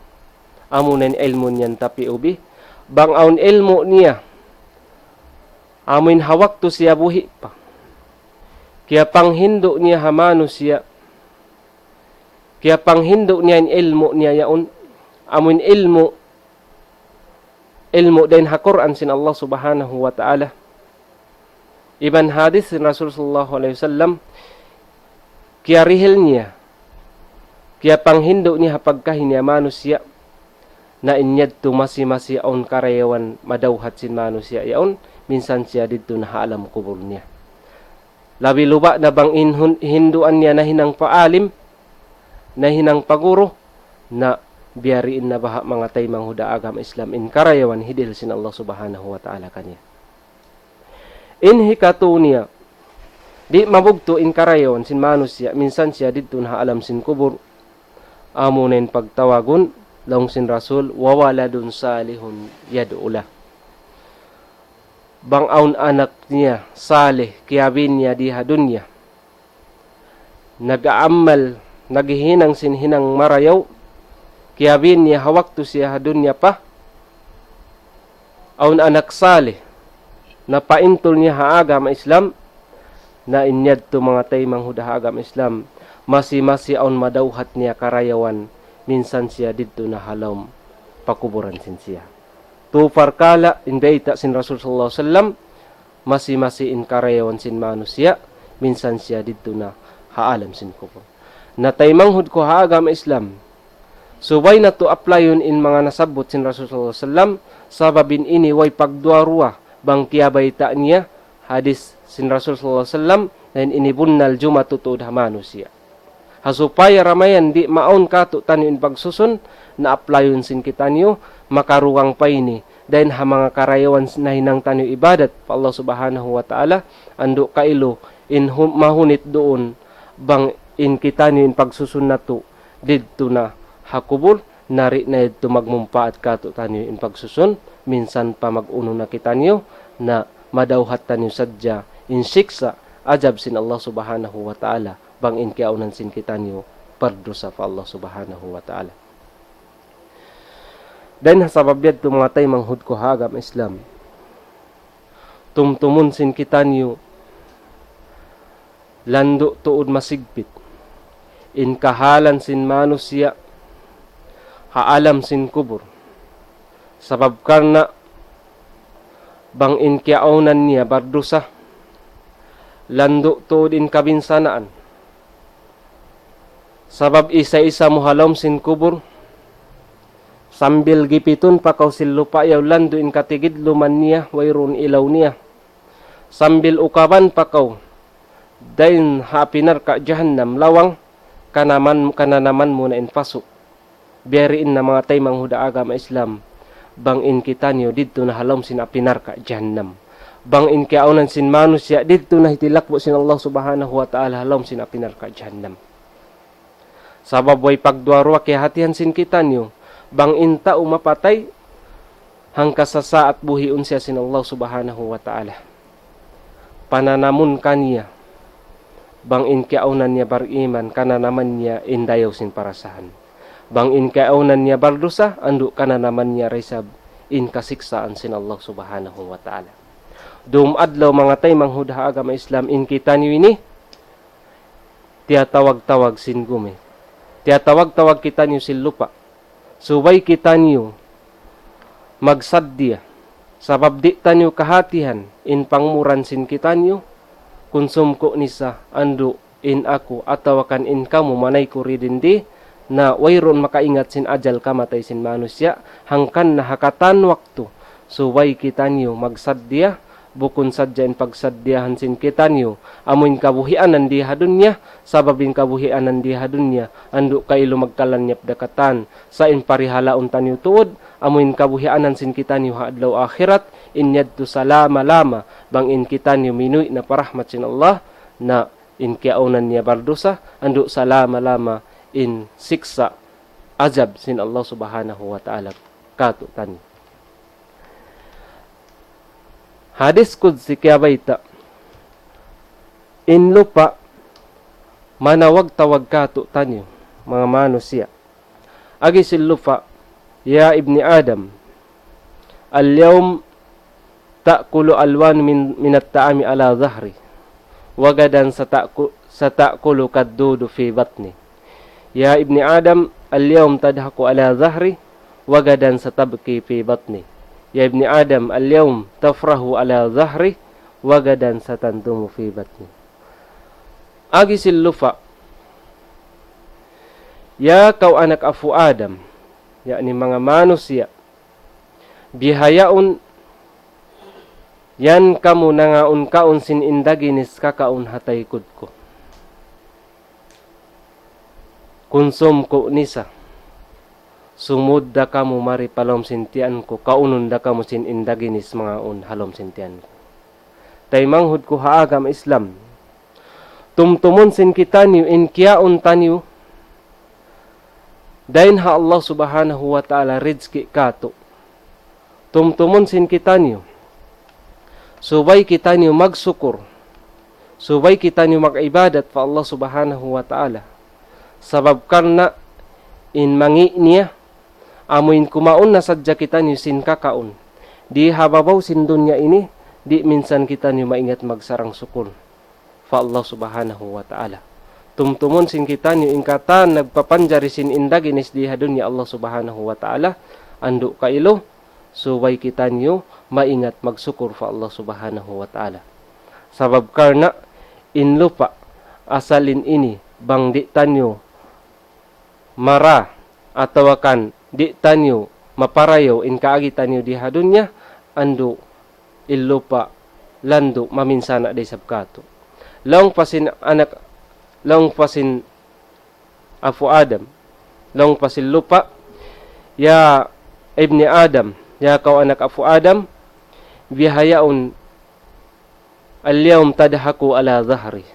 amuna in ilmun yantafi'u bih. Bang awn ilmu' niya, amuin ha waktu siya buhi' pa, kiyapanghindu' niya ha manusiya', kiyapanghindu' niya in ilmu' niya yaun, amuin ilmu', ilmu' dayn ha Qur'an sin Allah Subhanahu wa Ta'ala, iban hadith sin Rasul sallallahu alayhi wasallam, kiyarihil niya, kiyapanghindu' niya ha pagkahi niya manusiya', na in yadtu masi-masi awn karayawan madawhat sin manusiya' yaun, minsan siya didtu na ha alam kubul niya. Labi luba' na bang in hun-, hinduan niya nahinang pa alim, nahinang pa guru, na biyariin na baha' manga taymanghud ha agama Islam in karayawan hidihil sin Allah Subhanahu wa Ta'ala kaniya. In hikatu niya, di' mabugtu' in karayawan sin manusiya', minsan siya didtu na ha alam sin kubul, amuna in pagtawagun, laung sin Rasul, wa waladun salihun yad'u lah. Bang awn anak niya, salih, kiyabin niya di ha dunya, nag-aamal, naghihinang sin hinang marayaw, kiyabin niya ha waktu siya ha dunya pa, awn anak salih, napaintul niya ha agama Islam, na in yadtu manga taymanghud ha agama Islam, masi-masi awn madawhat niya karayawan, minsan siya didtu na ha lawm pakuburan sin siya. Tu parkala' in bayta' sin Rasul sallallahu alayhi wasallam, masi-masi in karayawan sin manusiya', minsan siya didtu na ha alam sin kubul. Na taymanghud ku ha agama Islam, subay natu' applyun in manga nasabbut sin Rasul sallallahu alayhi wasallam, sabab in ini way pagduwa-ruwa, bang kiyabayta' niya, hadith sin Rasul sallallahu alayhi wasallam, na in ini bunnal jumatu tuud ha manusiya'. Ha supaya damayan di' maawn kātu'niyu in pagsusun, na applyun sin kitaniyu, makarugang pa ini, dayn ha manga karayawan nahinang taniyu ibadat pa Allah Subhanahu wa Ta'ala, andu' kailu in hu-, mahunit duun, bang in kitaniyu in pagsusun natu', didtu na ha kubul, na di' na yadtu magmumpaat kātu'niyu in pagsusun, minsan pa mag-unu na kitaniyu, na madawhat taniyu sadja in siksa', ajab sin Allah Subhanahu wa Ta'ala, bang in kiyaawnan sin kitaniyu pardusa pa Allah Subhanahu wa Ta'ala. Dayn ha sabab yadtu manga taymanghud ku ha agama Islam, tumtumun sin kitaniyu, landu' tuud masigpit in kahalan sin manusiya' ha alam sin kubul. Sabab karna' bang in kiyaawnan niya bardusa, landu' tuud in kabinsanaan. Sabab isa-isa mu ha lawm sin kubul, sambil gipitun pa kaw sin lupa' yaun, landu' in katigidluman niya, wayruun ilaw niya. Sambil ukaban pa kaw dayn ha api narka' jahannam, lawang, kanaman, kananaman mu na in pasu'. Biyariin na manga taymanghud ha agama Islam, bang in kitaniyu didtu na ha lawm sin api narka' jahannam. Bang in kiyaawnan sin manusiya' didtu na hitilakbu' sin Allah Subhanahu wa Ta'ala ha lawm sin api narka' jahannam. Sabab way pagduwa-ruwa kiyahatihan sin kitaniyu, bang in tau mapatay, hangka sasaat buhiun siya sin Allah Subhanahu wa Ta'ala. Pananamun kaniya, bang in kiyaawnan niya bariman, kananaman niya in dayaw sin parasahan. Bang in kiyaunan niya bardusa, andu' kananaman niya da isab in kasiksaan sin Allah Subhanahu wa Ta'ala. Dum adlaw manga taymanghud ha agama Islam, in kitaniyu ini, tiyatawag-tawag sin gumi. Tiyatawag-tawag kitaniyu sin lupa'. Subay kitaniyu magsaddiya. Sabab di' taniyu kahatihan in pangmuran sin kitaniyu, kunsum ku nisa andu' in aku atawa kan in kamu manayku ridindi, na wayruun makaingat sin ajal kamatay sin manusiya', hangkan na ha katan waktu, subay kitaniyu magsaddiya, bukun sadja in pagsaddiyahan sin kitaniyu, amu in kabuhianan di ha dunya, sabab in kabuhianan di ha dunya, andu' kailu magkalanyap da katan, sa' in parihalaun taniyu tuud, amu in kabuhianan sin kitaniyu ha adlaw akhirat, in yadtu salama-lama, bang in kitaniyu minuwi' na pa rahmat sin Allah, na in kiyaunan niya bardusa, andu' salama-lama in siksa' ajab sin Allah Subhanahu wa Ta'ala kātu'niyu. Hadis Qudsi kiyabayta', in lupa' manawag-tawag kātu'niyu, manga manusiya'. Agi sin lupa', يا ابن آدم، اليوم تأكل ألوان من، من الطعام على ظهري، وغدا ستأكل، ستأكلك الدود في بطني. يا ابن آدم، اليوم تضحك على ظهري، وغدا ستبكي في بطني. يا ابن آدم، اليوم تفرح على ظهري، وغدا ستندم في بطني. Agi sin lupa', ya kaw anak apu' Adam, yakni manga manusiya', bihaun yan kamu nangaun-kaun sin indaginis kakaun ha taykud ku. Kunsum ku nisa, sumud da kamu mari pa lawm sin tiyan ku, kaunun da kamu sin indaginis mangaun ha lawm sin tiyan ku. Taymanghud ku ha agama Islam, tumtumun sin kitaniyu in kiyaun taniyu, dayn ha Allah Subhanahu wa Ta'ala rizki kātu'. Tumtumun sin kitaniyu, subay kitaniyu magsukur, subay kitaniyu mag-ibadat pa Allah Subhanahu wa Ta'ala. Sabab karna' in mangi' niya, amu in kumaun na sadja kitaniyu sin kakaun di ha babaw sin dunya ini, di' minsan kitaniyu maingat magsarang-sukul pa Allah Subhanahu wa Ta'ala. Tumtumun sin kitaniyu in katan nagpapanjari sin indaginis di ha dunya Allah Subhanahu wa Ta'ala, andu' kailu, subay kitaniyu maingat magsukur pa Allah Subhanahu wa Ta'ala. Sabab karna' in lupa', asal in ini, bang di' taniyu mara atawa kan di' taniyu maparayaw in kaagi taniyu di ha dunya, andu' in lupa' landu' maminsana' da isab kātu'. Laung pa sin anak, laung pa sin apu' Adam, laung pa sin lupa', ya ibni Adam, ya kaw anak apu' Adam, bihaun اليوم تضحك على ظهري.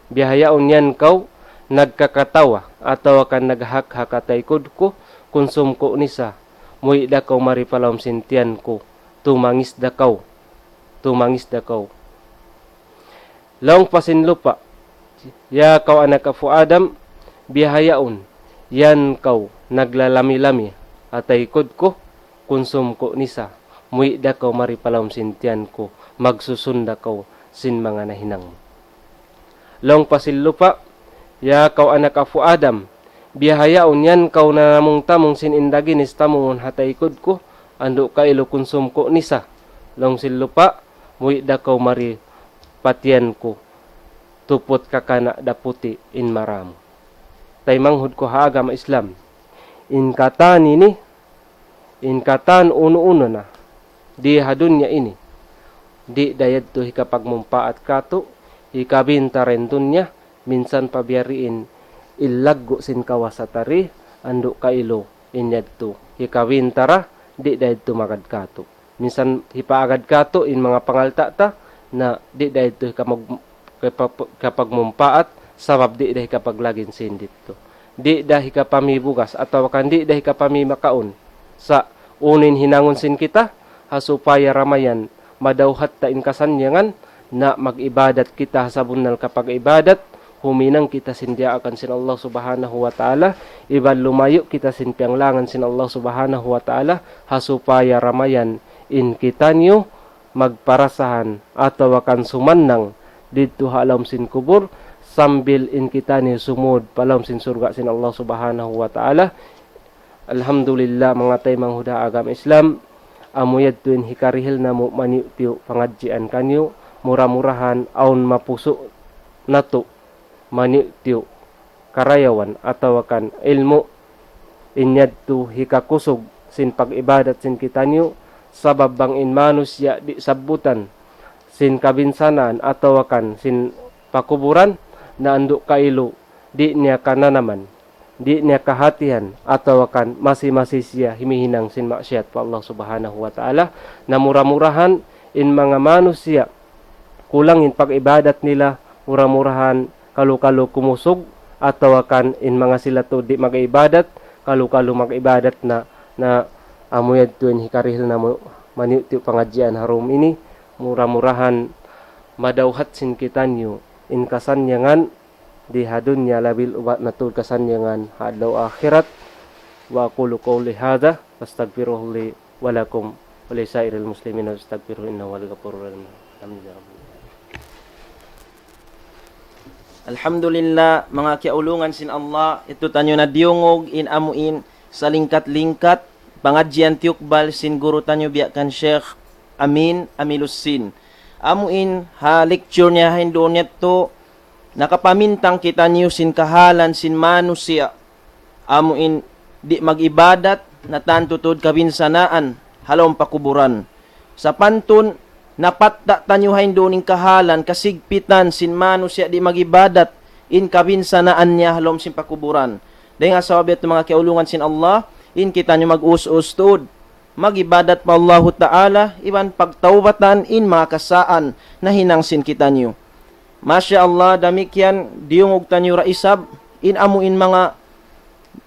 Bihaun yan kaw nagkakatawa atawa kan naghakhak ha taykud ku, kunsum ku nisa, muwi' da kaw mari pa lawm sin tiyan ku, tumangis da kaw, tumangis da kaw. Laung pa sin lupa', ya kaw anak apu' Adam, bihaun yan kaw naglalami-lami ha taykud ku, kunsum ku nisa, muwi' da kaw mari pa lawm sin tiyan ku, magsusun da kaw sin manga nahinang mu. Laung pa sin lupa', ya kaw anak apu' Adam, bihaun yan kaw nanamung-tamung sin indaginis tamungun ha taykud ku, andu' kailu kunsum ku nisa. Laung sin lupa', muwi' da kaw mari pa tiyan ku, tuput kakana' da puti' in mara mu. Taymanghud ku ha agama Islam, in katan ini, in katan unu-unu na di ha dunya ini, di' da yadtu hikapagmumpaat kātu', hikabinta da in dunya, minsan pa biya' diin in laggu' sin kawasa ta di, andu' kailu in yadtu hikabinta da, di' da yadtu magad kātu'. Minsan hipaagad kātu' in manga pangalta' ta, na di' da yadtu hikamag-, kapag-, kapagmumpaat, sabab di' da hikapaglagin sin didtu. Di' da hikapamibugas, atawa kan di' da hikapamimakaun. Sa' unu in hinangun sin kita, ha supaya da mayan madawhat ta in kasannyangan, na mag-ibadat kita ha sabunnal kapag-ibadat, huminang kita sin diyaakan sin Allah Subhanahu wa Ta'ala, iban lumayu' kita sin piyanglangan sin Allah Subhanahu wa Ta'ala, ha supaya ramayan in kitaniyu magparasahan atawa kan sumannang didtu ha lawm sin kubul, sambil in kitaniyu sumud pa lawm sin surga' sin Allah Subhanahu wa Ta'ala. Alhamdulillah, manga taymanghud ha agama Islam, amu yadtu in hikarihil namu' maniyu'-tiyu' pangadjian kaniyu, mura-murahan awn mapusu' natu' maniyu'-tiyu' karayawan atawa kan ilmu', in yadtu hikakusug sin pag-ibadat sin kitaniyu, sabab bang in manusiya' di' sabbutan sin kabinsanaan atawa kan sin pakuburan, na andu' kailu di' niya kananaman, di' niya kahatihan, atawa kan masi-masi siya himihinang sin maksiat pa Allah Subhanahu wa Ta'ala. Na mura-murahan in manga manusiya' kulang in pag-ibadat nila, mura-murahan kalu-kalu kumusug, atawa kan in manga sila tuud di' mag-ibadat, kalu-kalu mag-ibadat na, na amu yadtu in hikarihil namu' maniyu'-tiyu' pangadjian ha dum ini, mura-murahan madawhat sin kitaniyu in kasannyangan di ha dunya, labi ubat na tuud kasannyangan ha adlaw akhirat. وأقول قولي هذا وأستغفر الله لي ولكم ولسائر المسلمين فاستغفروه إنه هو الغفور الرحيم. الحمد لله رب العالمين. Alhamdulillah, manga kiyaulungan sin Allah, yadtu taniyu na diyungug in amu in salingkat-lingkat pangadjian tiyukbal sin guru taniyu biya' kan Sheikh Amin Amilusin. Amu in ha lecture niya ha hinduun yadtu, nakapamintang kitaniyu sin kahalan sin manusiya' amu in di' mag-ibadat, na tantu tuud kabinsanaan ha lawm pakuburan. Sapantun napatta' taniyu ha hinduun in kahalan, kasigpitan sin manusiya' di' mag-ibadat, in kabinsanaan niya ha lawm sin pakuburan. Dayn ha sabab yadtu, manga kiyaulungan sin Allah, in kitaniyu mag-us-us tuud mag-ibadat pa Allahu Ta'ala, iban pagtawbatan in manga kasaan nahinang sin kitaniyu. Masha Allah, damikkiyan diyungug taniyu da isab in amu in manga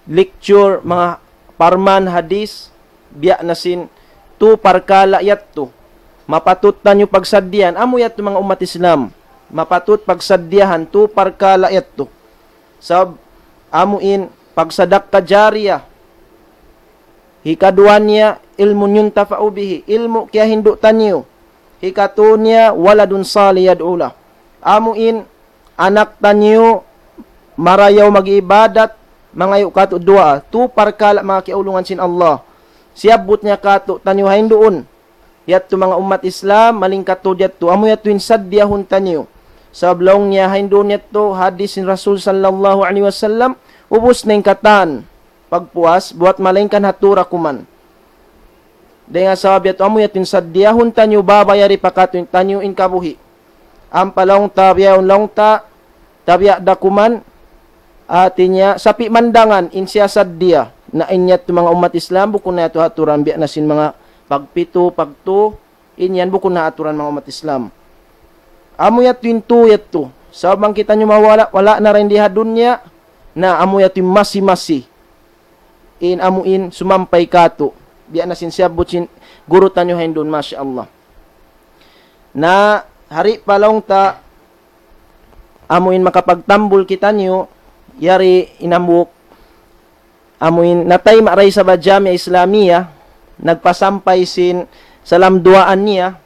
lecture, manga parman hadith, biya' na sin tu parkala' yadtu mapatut taniyu pagsaddihan, amu yadtu manga ummat Islam, mapatut pagsaddihan tu parkala' yadtu. Sabab amu in pagsadakka jariyah. Hikaduwa niya, ilmun yuntafa'u bihi, ilmu' kiyahindu' taniyu. Hikatu niya, waladun salih yad'u lah. Amu in anak taniyu marayaw mag-ibadat, mangayu' katu' duwaa. Tu parkala', manga kiyaulungan sin Allah. Siyabbut niya katu' taniyu ha hinduun. Yadtu manga ummat Islam, malingkat tuud yadtu. Amu yadtu in saddiyahun taniyu. Sabab laung niya ha hinduun yadtu, hadith sin Rasul sallallahu alayhi wasallam, ubus na in katan pagpuas, buwat malaingkan ha tura kuman. Dayn ha sabab yadtu, amu yadtu in saddiyahun taniyu, baba yari pa katu' taniyu in kabuhi'. Ampa laung ta, biyaun laung ta, tabiya' da kuman, hati niya, sapi' mandangan in siya saddiya, na in yadtu manga ummat Islam, bukun na yadtu aturan biya' na sin manga pagpitu, pagtu, in yan bukun na aturan manga ummat Islam. Amu yadtu in tu yadtu. Sabab bang kitaniyu mawala', wala' na dayn di ha dunya, na amu yadtu in masi-masi. In amu in sumampay katu'. Biya' na sin siyabbut sin guru taniyu ha hinduun, masha Allah. Na hari pa laung ta, amu in makapagtambul kitaniyu, yari in hambuuk, amu in natayma' da isab ha Jamia Islamia, nagpasampay sin salam duwaa niya,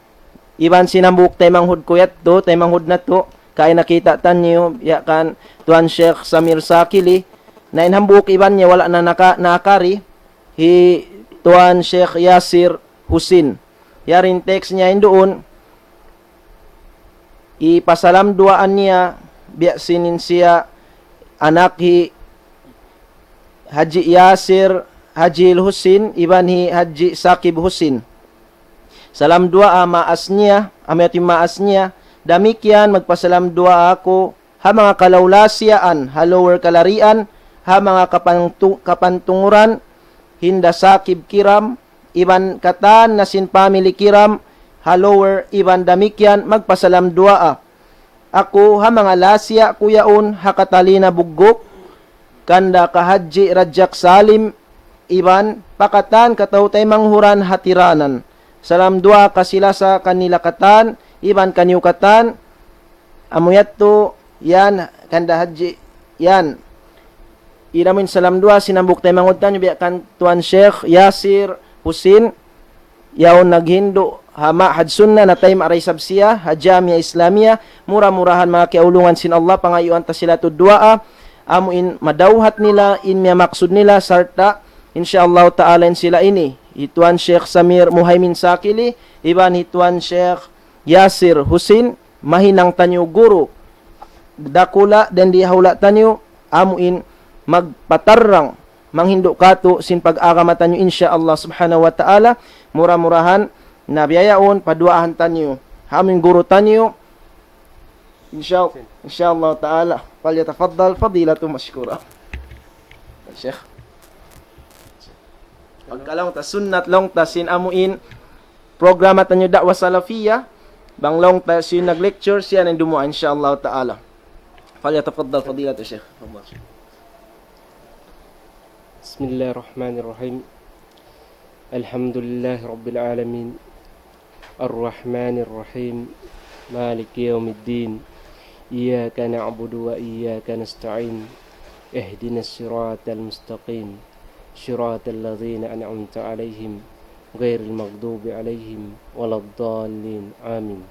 iban sin hambuuk taymanghud ku yadtu, taymanghud natu', kaina kita' taniyu, biya' kan Tuan Sheikh Samir Sakili, na in hambuuk iban niya wala' na naka-, nakari, hi Tuan Sheikh Yasir Husin. Yari in text niya ha hinduun, hipasalam duwaa niya, biya' sin in siya anak hi Haji Yasir, Haji Husin, iban hi Haji Sakib Husin. Salam duwaa maas niya, amu yadtu in maas niya, damikkiyan magpasalam duwaa aku, ha manga kalawlasiyaan, ha Lower Kalarian, ha manga kapantu-, kapantunguran, hinda Sakib Kiram, iban katan na sin family Kiram, ha Lower, iban damikkiyan magpasalam duwaa aku ha manga lasiya ku yaun ha Catalina Bugguk, kanda ka Haji Rajak Salim, iban pa katan kataw-taymanghuran ha Tiranan. Salam duwaa ka sila sa kanila katan, iban kaniyu katan, amu yadtu Yan, kanda Haji. Yan. In amu in salam duwaa sin hambuuk taymanghud taniyu, biya' kan Tuan Sheikh Yasir Husin, yaun naghindu' ha Ma'had Sunnah, natayma' da isab siya ha Jamia Islamia. Mura-murahan manga kiyaulungan sin Allah, pangayuan ta sila tuud duwaa, amu in madawhat nila in miyamaksud nila, sarta' insya Allah ta'ala in sila ini, hi Tuan Sheikh Samir Muhaimin Sakili iban hi Tuan Sheikh Yasir Husin, mahinang taniyu guru dakula' dayn di ha hula' taniyu, amu in magpatarrang, manghindu' kātu' sin pag-agama taniyu, insya Allah subhanahu wa ta'ala. Mura-murahan na biya' yaun, paduwaahan taniyu ha amu in guru taniyu, insya, insya Allah ta'ala. فليتفضل فضيلته مشكورا. Sheikh. Pagka laung ta sunnat, laung ta sin amu in programa taniyu Da'wah Salafiyah, bang laung ta sin nag-lecture, siya na in dumuwaa, insya Allah ta'ala. فليتفضل فضيلة الشيخ. بسم الله الرحمن الرحيم. الحمد لله رب العالمين. الرحمن الرحيم. مالك يوم الدين. إياك نعبد وإياك نستعين. اهدنا الصراط المستقيم. صراط الذين أنعمت عليهم غير المغضوب عليهم ولا الضالين. آمين.